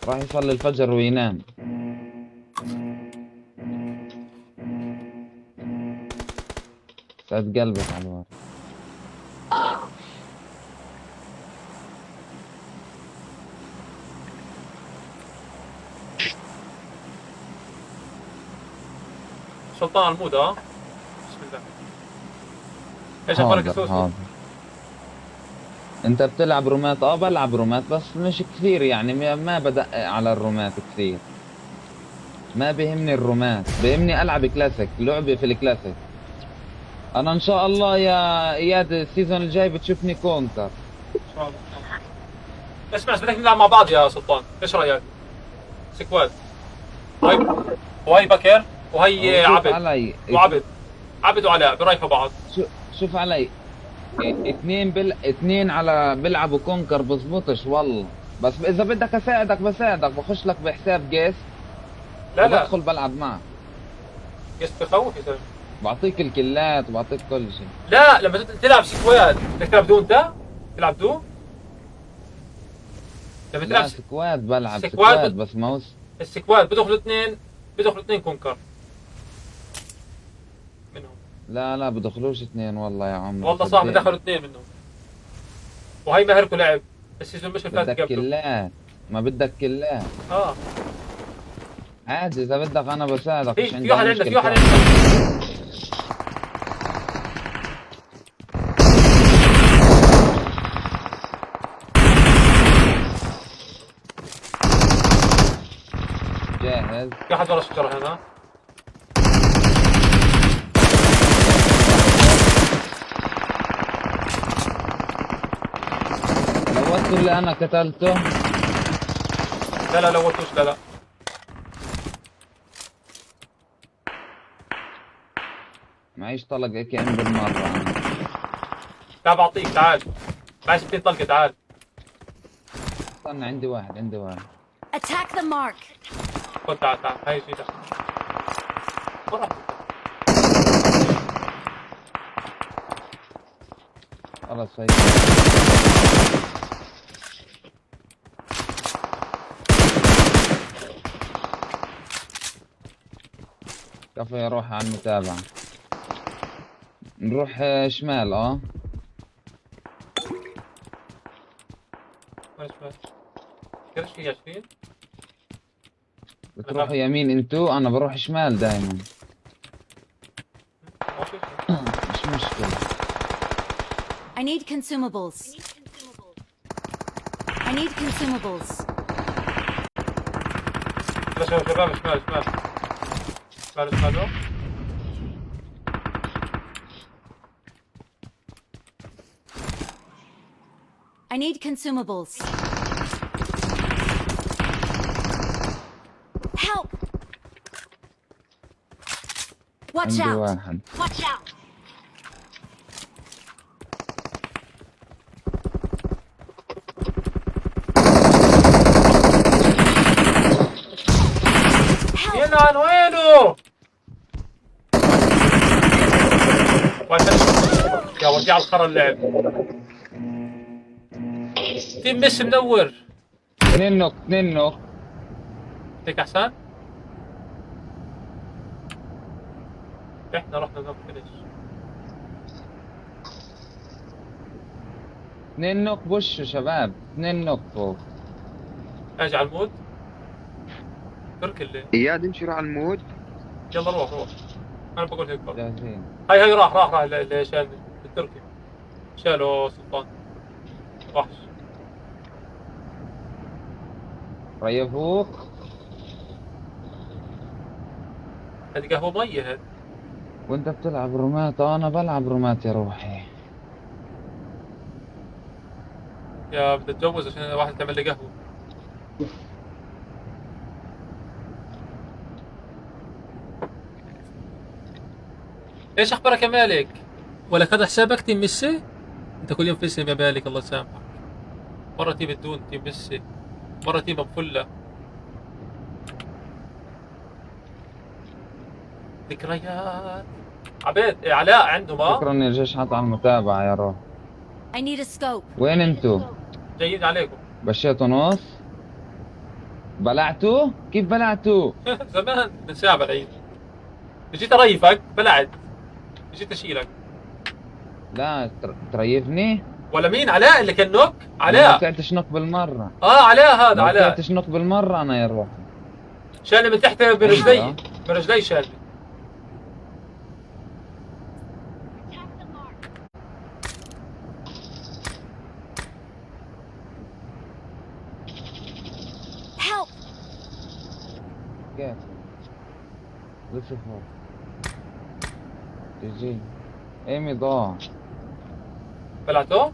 [SPEAKER 2] راح يصلي الفجر وينام. سعد قلبك على الورد.
[SPEAKER 1] سلطان على المود. بسم الله. ايش اخبارك يا
[SPEAKER 2] حاضر.
[SPEAKER 1] سوسو؟
[SPEAKER 2] حاضر. انت بتلعب رومات؟ اه بلعب رومات بس مش كثير، يعني ما بدقق على الرومات كثير. ما بيهمني الرومات، بيهمني العب كلاسيك، لعبة في الكلاسيك. انا ان شاء الله يا اياد ال season الجاي بتشوفني Conqueror.
[SPEAKER 1] ان شاء الله. اسمع، بدك نلعب مع بعض يا سلطان، ايش رايك؟ squad، هاي وهي بكر وهي
[SPEAKER 2] شوف
[SPEAKER 1] عبد
[SPEAKER 2] علي.
[SPEAKER 1] وعبد، عبد وعلاء بيريحوا بعض.
[SPEAKER 2] شوف علي، اثنين اثنين على بيلعبوا Conqueror بزبطش والله. بس اذا بدك اساعدك بساعدك، بخش لك بحساب guest.
[SPEAKER 1] لا لا.
[SPEAKER 2] بدخل بلعب معك.
[SPEAKER 1] guest بخوف يا زلمه.
[SPEAKER 2] بعطيك الكلات وبعطيك كل شيء.
[SPEAKER 1] لا، لما تلعب squad بدك تلعب دو، انت تلعب دو لما
[SPEAKER 2] لا.
[SPEAKER 1] تلعب
[SPEAKER 2] squad بلعب.
[SPEAKER 1] squad.
[SPEAKER 2] squad بس ماوس.
[SPEAKER 1] ال squad بدخلوا اثنين، بدخلوا اثنين Conqueror منهم.
[SPEAKER 2] لا لا، بدخلوش اثنين والله يا عمري.
[SPEAKER 1] والله صاحبي.
[SPEAKER 2] صدقني.
[SPEAKER 1] دخلوا اثنين منهم، وهي ماهركو لعب ال season مش اللي فات
[SPEAKER 2] بدك
[SPEAKER 1] قبله.
[SPEAKER 2] كلات، ما بدك كلات.
[SPEAKER 1] اه.
[SPEAKER 2] عادي، اذا بدك انا بساعدك.
[SPEAKER 1] في
[SPEAKER 2] مش
[SPEAKER 1] في
[SPEAKER 2] عندي
[SPEAKER 1] واحد
[SPEAKER 2] أي
[SPEAKER 1] عندنا، في
[SPEAKER 2] مشكلة.
[SPEAKER 1] واحد عندنا.
[SPEAKER 2] جاهز.
[SPEAKER 1] في واحد ورا الشجرة هنا.
[SPEAKER 2] لوتوا اللي انا قتلته؟
[SPEAKER 1] لا لا، لوتوش، لا لا.
[SPEAKER 2] معيش طلق AKM بالمرة أنا.
[SPEAKER 1] تعال بعطيك، تعال، معي 60 طلقه، تعال.
[SPEAKER 2] استنى، عندي واحد، عندي واحد.
[SPEAKER 4] Attack the mark.
[SPEAKER 1] خذ، تعال تعال، هاي جيتك. وين راح؟
[SPEAKER 2] خلص هي. كفو يا روح على المتابعة. نروح شمال اه.
[SPEAKER 1] وين شمال؟ كرش في 20.
[SPEAKER 2] بتروحوا يمين انتو، انا بروح شمال دايما.
[SPEAKER 1] ما في.
[SPEAKER 2] مش مشكلة.
[SPEAKER 4] I need consumables. I need consumables.
[SPEAKER 1] لا شباب، شباب، شمال شمال. ماله ماله.
[SPEAKER 4] I need consumables. Help! Watch
[SPEAKER 2] عندي
[SPEAKER 4] out!
[SPEAKER 2] واحد.
[SPEAKER 4] Watch out! Help!
[SPEAKER 1] يلعن وينه؟ وين؟ يا ودي على الخرا اللعب. team ميسي منور.
[SPEAKER 2] اثنين knock، اثنين knock.
[SPEAKER 1] هيك احسن؟ احنا رحنا knock finish.
[SPEAKER 2] اثنين knock بوش شباب، اثنين knock فوق.
[SPEAKER 1] اجي على ال mode. ترك اللي
[SPEAKER 3] اياد امشي روح على ال mode.
[SPEAKER 1] يلا روح روح. انا بقول هيك برضه.
[SPEAKER 2] جاهزين.
[SPEAKER 1] هاي هاي راح راح راح اللي شالني التركي. شالوا سلطان. وحش.
[SPEAKER 2] ريفوك.
[SPEAKER 1] هذه قهوة مية هذه.
[SPEAKER 2] وانت بتلعب رومات؟ انا بلعب رومات يا روحي.
[SPEAKER 1] يا بدي اتجوز عشان واحد تعمل لي قهوة. ايش اخبارك يا مالك؟ ولا هذا حسابك team ميسي؟ انت كل يوم في اسم يا مالك، الله يسامحك. مرة team الدون، team ميسي، مرة team ابو فلة. ذكريات عبيد. إيه، علاء عندهم.
[SPEAKER 2] شكرا يا جيش حط على المتابعة يا روح.
[SPEAKER 4] I need a scope.
[SPEAKER 2] وين انتو؟
[SPEAKER 1] جايين عليكم.
[SPEAKER 2] بشيتوا نص؟ بلعتوا؟ كيف بلعتوا؟
[SPEAKER 1] زمان من ساعة بلعين. جيت اريفك بلعت، جيت اشيلك.
[SPEAKER 2] لا تريفني؟
[SPEAKER 1] ولا مين؟ علاء اللي كان knock؟
[SPEAKER 2] أنا ما
[SPEAKER 1] علاء.
[SPEAKER 2] طلعتش knock بالمرة.
[SPEAKER 1] اه علاء هذا.
[SPEAKER 2] ما
[SPEAKER 1] علاء
[SPEAKER 2] طلعتش knock بالمرة انا يا روحي.
[SPEAKER 1] شالني من تحت من رجلي.
[SPEAKER 2] أيوة.
[SPEAKER 1] من رجلي شالني.
[SPEAKER 4] Attack the mark. Help!
[SPEAKER 2] كيف؟ لسه فوق. GG ايمي ضاع.
[SPEAKER 1] بلعته؟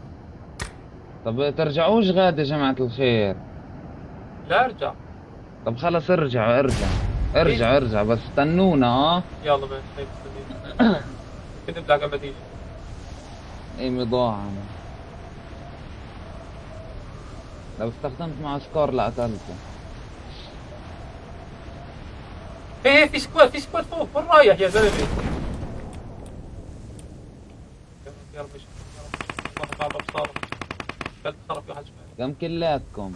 [SPEAKER 2] طب ترجعوش غاد يا جماعة الخير.
[SPEAKER 1] لا ارجع.
[SPEAKER 2] طب خلص ارجع ارجع ارجع ارجع، بس استنونا.
[SPEAKER 1] يلا ماشي، هي مستنيين. كنت نبلع قبل ما تيجي.
[SPEAKER 2] ايمي ضاع انا. لو استخدمت مع SCAR لقتلته.
[SPEAKER 1] هي في squad، في squad فوق. وين رايح يا زلمه؟ يا رب يا رب يا رب. واحد مع بصارة. بل خرب في واحد شمال.
[SPEAKER 2] كم كلاتكم؟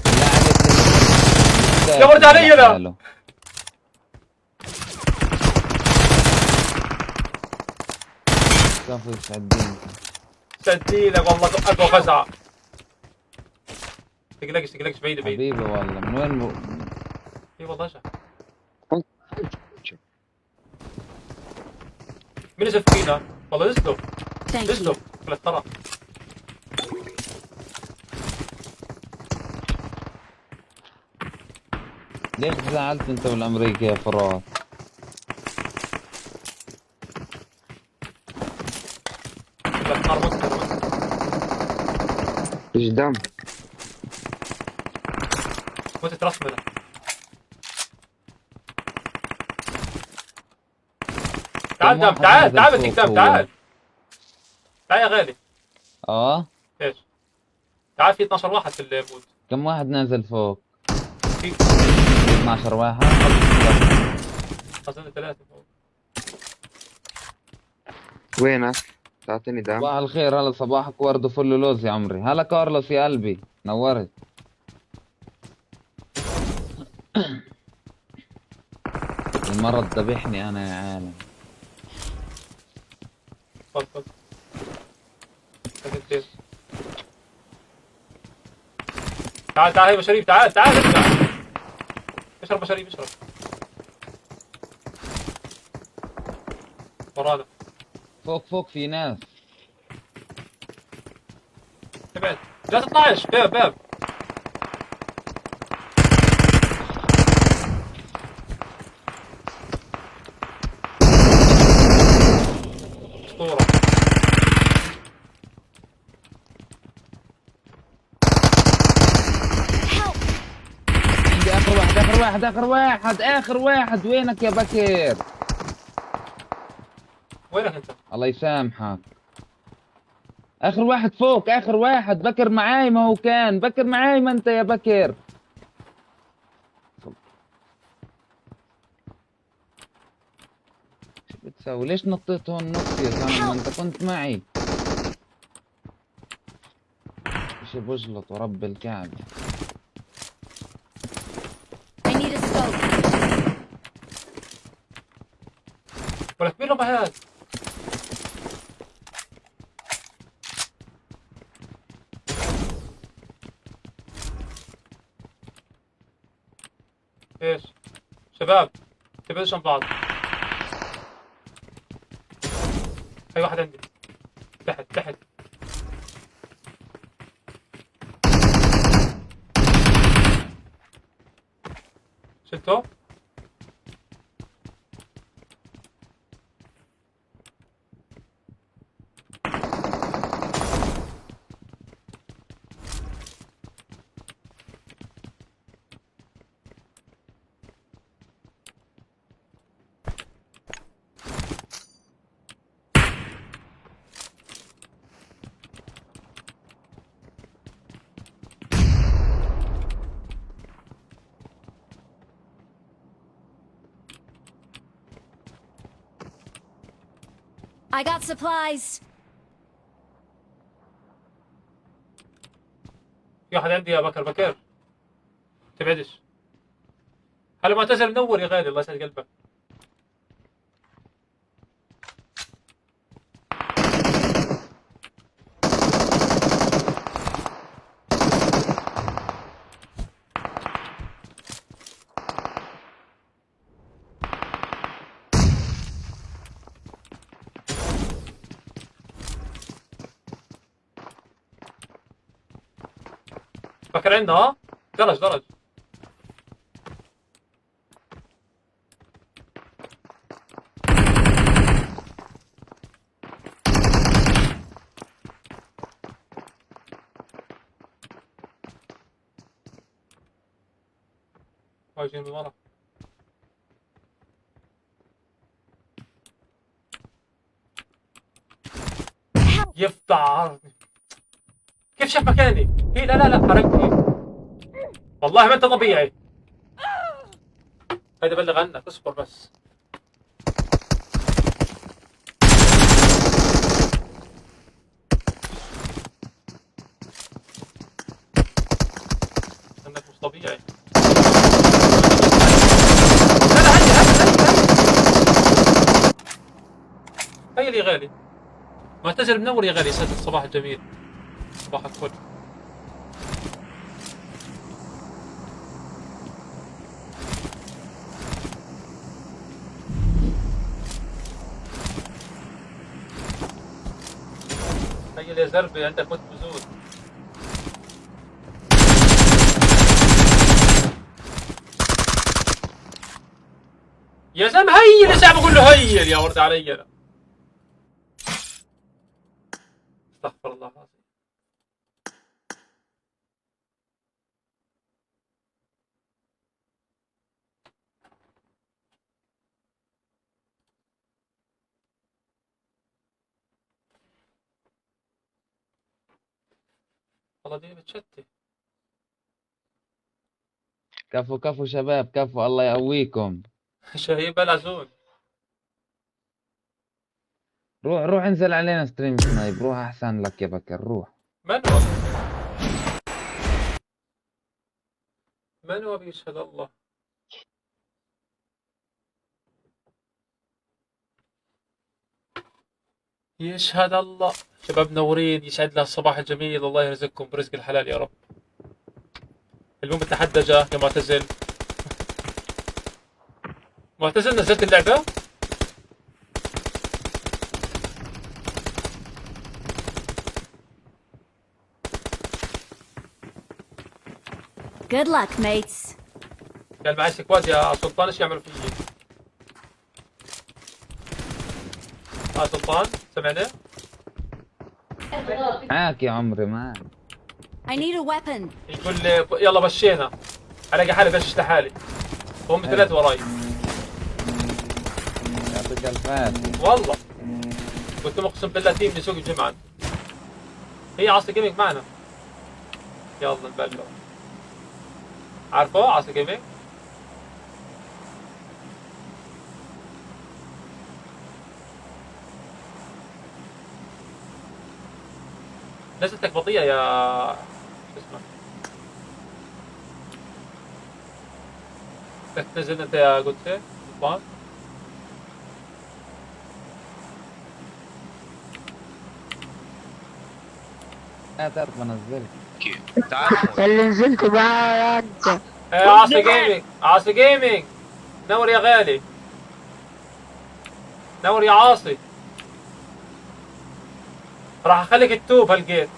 [SPEAKER 2] لا عليك.
[SPEAKER 1] يا ورد علي أنا.
[SPEAKER 2] كفو يسعد دينك.
[SPEAKER 1] سدينك والله اقوى فزعه. تقلقش تقلقش، بعيدة بعيدة.
[SPEAKER 2] حبيبي والله من وين
[SPEAKER 1] اي والله اجا. مين نزل فينا؟ والله نزلوا.
[SPEAKER 4] Thank
[SPEAKER 1] نزلوا
[SPEAKER 4] you.
[SPEAKER 1] ولا ترى.
[SPEAKER 2] ليش زعلت انت والامريكي يا فرات؟
[SPEAKER 1] لا ترى مت مت.
[SPEAKER 3] فيش دم.
[SPEAKER 1] متت رسمنا. تعال
[SPEAKER 2] كم
[SPEAKER 1] دام
[SPEAKER 2] واحد
[SPEAKER 1] تعال
[SPEAKER 2] نزل
[SPEAKER 1] تعال
[SPEAKER 2] فوق
[SPEAKER 1] بديك دام
[SPEAKER 2] هو؟
[SPEAKER 1] تعال تعال يا غالي.
[SPEAKER 2] اه.
[SPEAKER 1] ايش؟ تعال في 12 واحد في ال mode.
[SPEAKER 2] كم واحد نازل فوق؟
[SPEAKER 1] في
[SPEAKER 2] 12 واحد.
[SPEAKER 1] اظن ثلاثة فوق.
[SPEAKER 3] وينك؟ تعطيني دم.
[SPEAKER 2] صباح الخير، هلا صباحك ورد وفل ولوز يا عمري. هلا كارلوس يا قلبي، نورت. المرض ذبحني انا يا عالم.
[SPEAKER 1] تفضل تفضل. تعال تعال هي مشاريب، تعال تعال ارجع. اشرب مشاريب اشرب. ورانا.
[SPEAKER 2] فوق فوق في ناس.
[SPEAKER 1] لا تطلعش، باب باب. اسطورة.
[SPEAKER 4] Help!
[SPEAKER 2] عندي اخر واحد، اخر واحد، اخر واحد، اخر واحد. وينك يا بكر؟
[SPEAKER 1] وينك انت؟
[SPEAKER 2] الله يسامحك. اخر واحد فوق، اخر واحد. بكر معاي، ما هو كان بكر معاي، ما انت يا بكر. شو بتسوي؟ ليش نطيت هون نط يا زلمه؟ ما انت كنت معي. اشي بجلط ورب الكعبة.
[SPEAKER 4] I need a scope.
[SPEAKER 1] ولك مين رمى هاد؟ ايش؟ شباب، تبعدوش عن بعض. هاي واحد عندي تحت تحت. شلته؟
[SPEAKER 4] I got supplies.
[SPEAKER 1] في واحد عندي يا بكر، بكر تبعدش. هلا معتزل، منور يا غالي، الله يسعد قلبك. بكر عندنا، ها درج درج. واجهين من ورا.
[SPEAKER 4] Help!
[SPEAKER 1] يفتح عرضي. كيف شاف مكاني؟ إيه لا لا لا، حرقني والله، ما انت طبيعي. هيدا بلغ عنك، اصبر بس. انك مش طبيعي. لا لا، هيا هيا هيا هيا يا غالي. معتزل، منور يا غالي، يسعد الصباح الجميل، صباحك فل. تخيل يا زربي عندك وقت بزود. يا زلمه هيل، لسه عم بقول له هيل يا ورد علي انا. استغفر الله العظيم. والله دي بتشتي.
[SPEAKER 2] كفو كفو شباب، كفو، الله يقويكم.
[SPEAKER 1] شهيب بلع zone.
[SPEAKER 2] روح روح، انزل علينا stream snipe، روح احسن لك يا بكر، روح.
[SPEAKER 1] من هو؟ من هو بيشهد الله. يشهد الله. شباب منورين، يسعد له الصباح الجميل، الله يرزقكم برزق الحلال يا رب. المهم التحدى جاء يا معتزل. معتزل، نزلت اللعبة؟
[SPEAKER 4] Good luck, mates.
[SPEAKER 1] كان معي squad يا سلطان، ايش يعملوا فيي؟ اه سلطان سمعني؟
[SPEAKER 2] معاك يا عمري، معاك.
[SPEAKER 4] I need a weapon.
[SPEAKER 1] يقول لي يلا بشينا، الاقي حالي بشش لحالي وهم ثلاث وراي.
[SPEAKER 2] يعطيك الف عافية.
[SPEAKER 1] والله قلت لهم اقسم بالله team لسوق الجمعة. هي عاصي Gaming معنا، يلا نبلش. عارفه عاصي Gaming؟ نزلتك بطيئة يا شو اسمه، بدك تنزل انت يا قدسي سلطان؟
[SPEAKER 2] لا تعرف بنزلك.
[SPEAKER 3] تعال.
[SPEAKER 5] اللي نزلت معاه انت.
[SPEAKER 1] إيه، عاصي Gaming، عاصي Gaming، نور يا غالي، نور يا عاصي. راح اخليك تتوب هالجيت.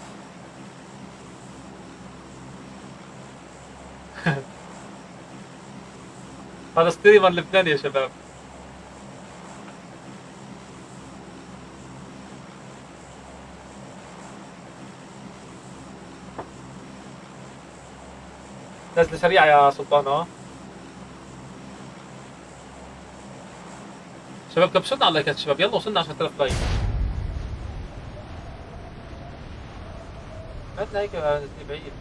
[SPEAKER 1] هذا streamer لبناني يا شباب. نزلة سريعة يا سلطان. شباب كبسونا على اللايكات شباب، يلا وصلنا 10000 like. مالنا هيك نزلة بعيد.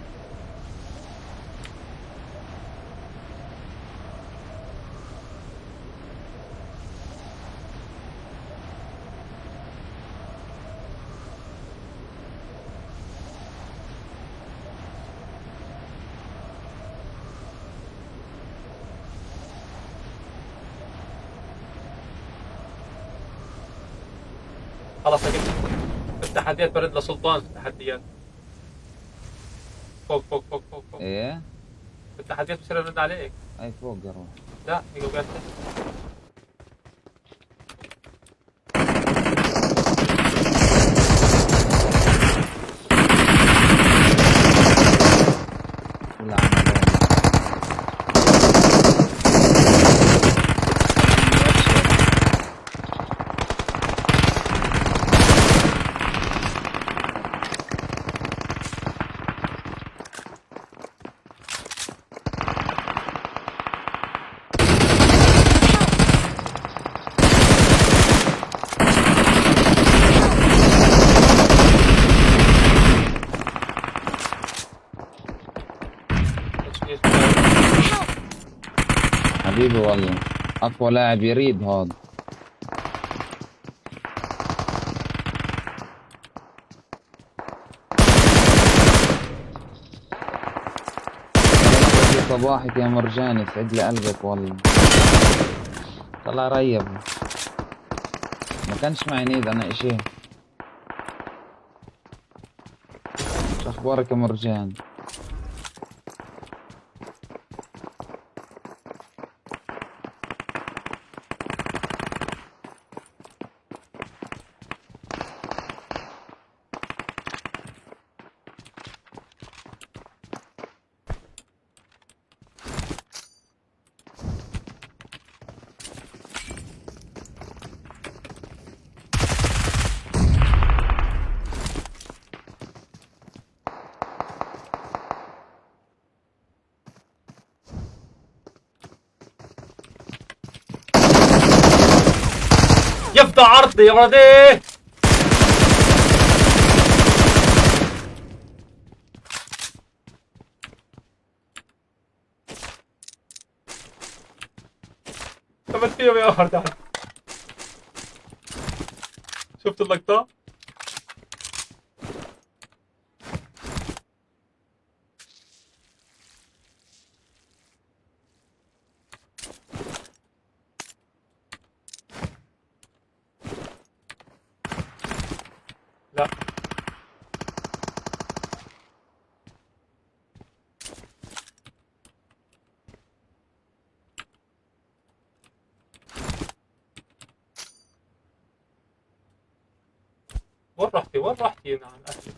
[SPEAKER 1] خلاص أجيب في التحديات، برد لسلطان في التحديات. فوق فوق فوق فوق فوق.
[SPEAKER 2] ايه.
[SPEAKER 1] في التحديات بصير ارد عليك.
[SPEAKER 2] اي فوق يا روح.
[SPEAKER 1] لا هي وقعت.
[SPEAKER 2] ولا عملوا.
[SPEAKER 1] ايش ايش؟
[SPEAKER 4] Help!
[SPEAKER 2] حبيبي والله اقوى لاعب يريد هذا. في صباحك يا مرجان، يسعد لي قلبك والله. طلع ريب، ما كانش معي nade انا اشي. شو اخبارك يا مرجان؟
[SPEAKER 1] يفضى عرضي يا ولدي. عملت فيهم يا ولد، شفت اللقطة؟ لا وين رحتي؟ وين رحتي نعم اهلي؟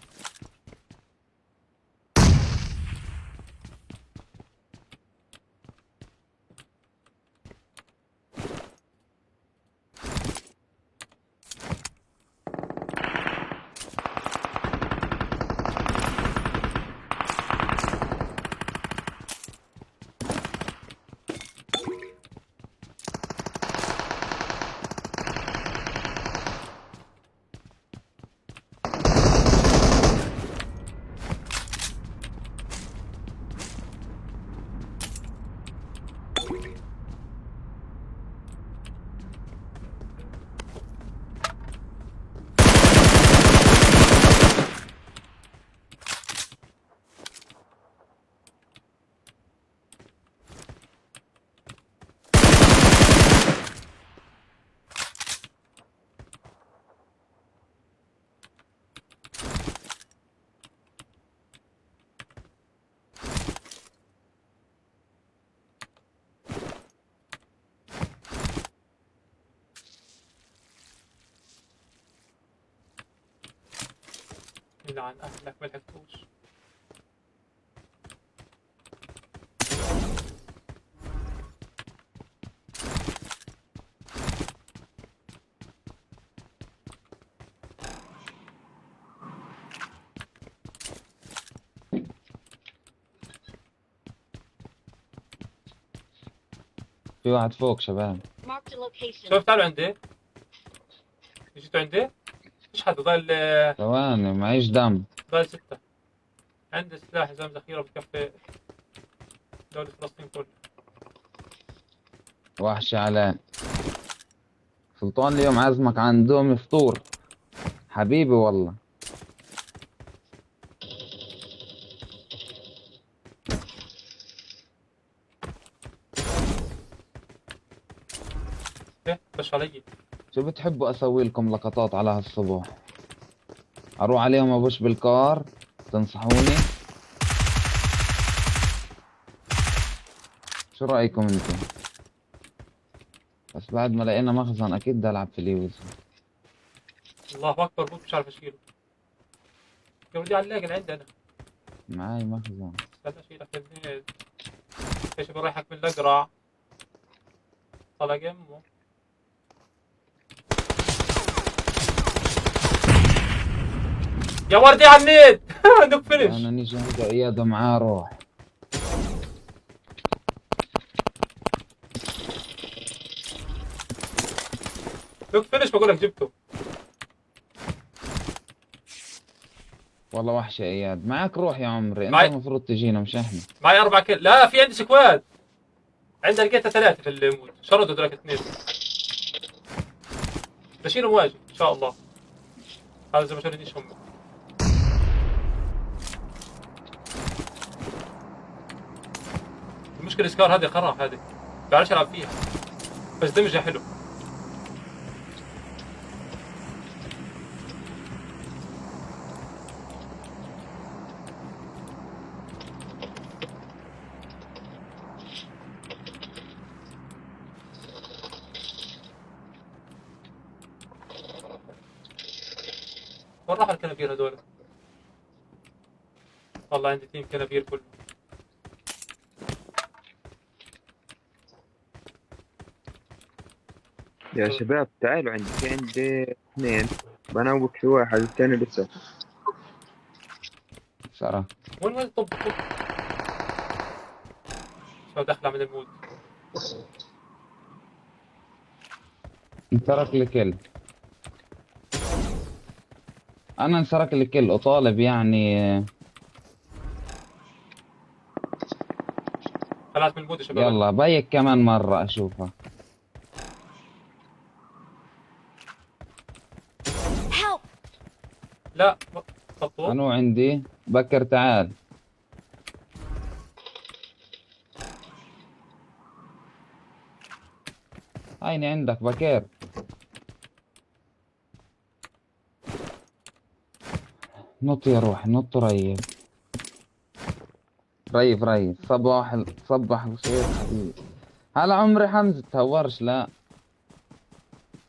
[SPEAKER 1] يلعن اهلك ما لحقتوش.
[SPEAKER 2] في واحد فوق شباب.
[SPEAKER 6] Marked a location.
[SPEAKER 1] شباب تعالوا عندي، جيتوا عندي؟ فيش حدا ضل.
[SPEAKER 2] ثواني، معيش دم.
[SPEAKER 1] ضل 6. عندي سلاح زي ذخيرة بتكفي دولة فلسطين كلها.
[SPEAKER 2] وحش علاء. سلطان اليوم عازمك عندهم فطور حبيبي والله.
[SPEAKER 1] ايه بس علي.
[SPEAKER 2] شو بتحبوا اسوي لكم لقطات على هالصبح؟ اروح عليهم ابوش بالكار؟ تنصحوني؟ شو رايكم انتم؟ بس بعد ما لقينا مخزن اكيد بدي العب في اليوز.
[SPEAKER 1] الله اكبر، bot مش عارف اشيله. يا ولدي على اللاقي عندي انا.
[SPEAKER 2] معاي مخزن.
[SPEAKER 1] استنى اشيلك يا ابني. ايش بريحك من الاقرع؟ طلق امه. يا وردي على النت. knock finish.
[SPEAKER 2] انا نيجي عند اياد معاه روح.
[SPEAKER 1] knock finish بقول لك جبته.
[SPEAKER 2] والله وحش يا اياد، معك روح يا عمري. انت المفروض تجينا مش احنا.
[SPEAKER 1] معي 4 kill. لا في عندي squad. عندي لقيتها 3 في ال mode، شردوا ذولاك 2. بشيلهم واجب ان شاء الله. هذا زي ما شردنيش هم. المشكلة SCAR هذه خرا، هذه بعرفش العب فيها، بس damage ها حلو. وين راحوا الكنافير هذول؟ والله عندي team كنافير كله.
[SPEAKER 3] يا شباب تعالوا عندي، في عندي 2 بنوك في واحد والثاني لسه.
[SPEAKER 2] سارة.
[SPEAKER 1] وين طب طب شو داخله من ال mode.
[SPEAKER 2] انسرق لي kill. انا انسرق لي kill، اطالب يعني.
[SPEAKER 1] طلعت من ال mode يا شباب.
[SPEAKER 2] يلا peek كمان مرة اشوفها.
[SPEAKER 4] Help!
[SPEAKER 1] لا خطوة.
[SPEAKER 2] انا عندي بكر، تعال. هيني عندك بكر. نط يا روح، نط. ريف ريف ريف. صباح الخير حبيبي. هلا عمري حمزة، تهورش. لا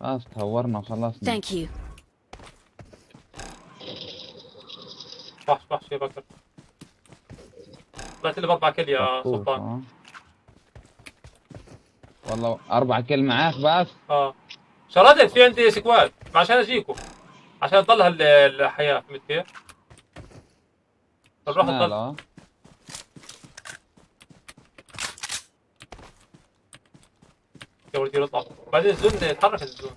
[SPEAKER 2] خلاص تهورنا وخلصنا.
[SPEAKER 4] Thank you.
[SPEAKER 1] وحش وحش يا بكر. طلعت لي ب4 kill يا سلطان.
[SPEAKER 2] والله 4 kill معاك بس.
[SPEAKER 1] شردت، في عندي squad عشان اجيكم، عشان تضلها الحياة، فهمت كيف؟ نروح تضل. يا ولدي اطلع. بعدين ال zone تحرك، ال zone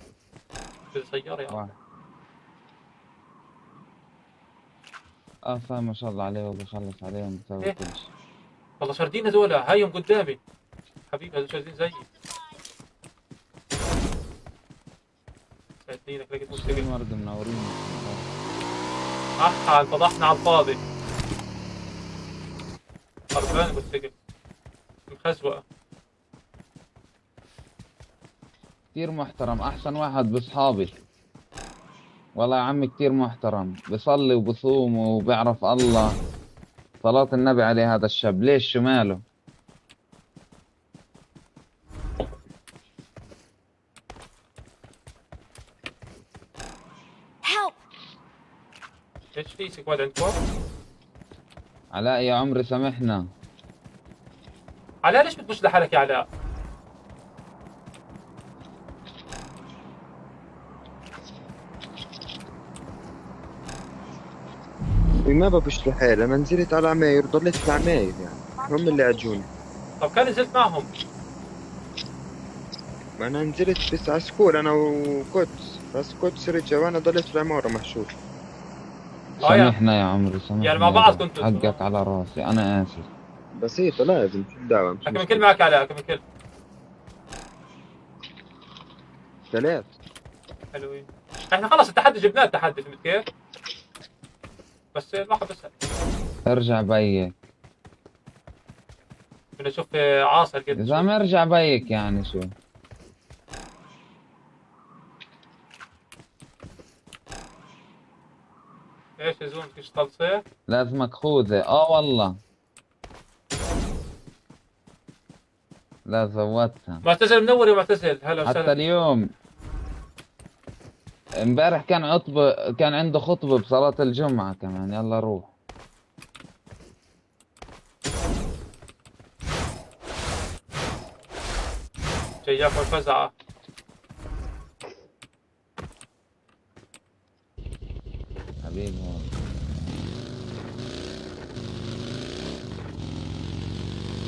[SPEAKER 1] بالسيارة يا
[SPEAKER 2] واحد. فاهم ما شاء الله عليه وبخلص عليهم بسوي
[SPEAKER 1] إيه؟
[SPEAKER 2] كل شيء.
[SPEAKER 1] والله شاردين هذولا، هايهم قدامي حبيبي، هذول شاردين زيي. سعد دينك لقيت مشتغل.
[SPEAKER 2] ورد منورين.
[SPEAKER 1] احا انفضحنا على الفاضي. خربان مشتغل مخزوقة.
[SPEAKER 2] كثير محترم، احسن واحد باصحابي والله يا عمي. كثير محترم، بصلي وبصوم وبيعرف الله، صلاة النبي عليه هذا الشاب. ليش شو ماله؟
[SPEAKER 4] Help!
[SPEAKER 1] ايش في squad عندكم؟
[SPEAKER 2] علاء يا عمري سامحنا.
[SPEAKER 1] علاء ليش بتبش لحالك يا علاء؟
[SPEAKER 3] ما ببش لحالي، انا نزلت على عماير ضليت في العماير يعني، هم اللي عجوني.
[SPEAKER 1] طب كان نزلت معهم.
[SPEAKER 3] ما انا نزلت بس على school انا وكوتس، بس كوتس رجع وانا ضليت في العمارة محشور.
[SPEAKER 1] آه يعني-
[SPEAKER 2] سامحنا يا عمري، سامحنا.
[SPEAKER 1] يعني مع
[SPEAKER 2] يا
[SPEAKER 1] بعض
[SPEAKER 2] رب.
[SPEAKER 1] كنتوا انتوا.
[SPEAKER 2] حقك على راسي، انا اسف.
[SPEAKER 3] بسيطة، لازم شو الدعوة، مش
[SPEAKER 1] كم
[SPEAKER 3] مشكلة.
[SPEAKER 1] كل معك علاء؟ كم كل؟
[SPEAKER 3] 3.
[SPEAKER 1] حلوين. احنا خلص التحدي، جبناه التحدي، فهمت كيف؟ بس الواحد بس
[SPEAKER 2] ارجع بيك.
[SPEAKER 1] بدنا نشوف عاصي قد
[SPEAKER 2] اذا ما ارجع بيك يعني شو؟
[SPEAKER 1] ايش يا زلمه فيش تلصيق؟
[SPEAKER 2] لازمك خوذة. اه والله لا زودتها.
[SPEAKER 1] معتزل منور يا معتزل، هلا
[SPEAKER 2] حتى
[SPEAKER 1] وسهلا.
[SPEAKER 2] اليوم امبارح كان عطبة، كان عنده خطبة بصلاة الجمعة كمان. يلا روح.
[SPEAKER 1] جاياكم الفزعة.
[SPEAKER 2] حبيبي والله.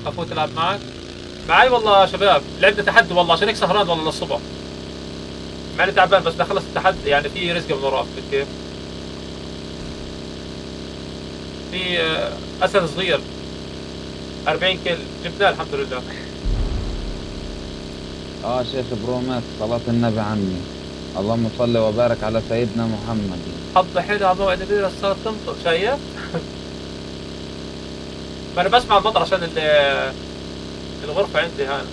[SPEAKER 1] افوت العب معك؟ معي والله يا شباب، لعبنا تحدي والله عشان هيك سهران والله للصبح. مع اني تعبان بس بدي اخلص التحدي، يعني في رزق من وراك، فهمت كيف؟ في اسد صغير 40 kill جبناه الحمد لله.
[SPEAKER 2] شيخ برومات صلاة النبي عني، اللهم صل وبارك على سيدنا محمد.
[SPEAKER 1] حظ حلو على موعد النبي صارت تمطر، شايف؟ ما انا بسمع المطر عشان الغرفة عندي هنا.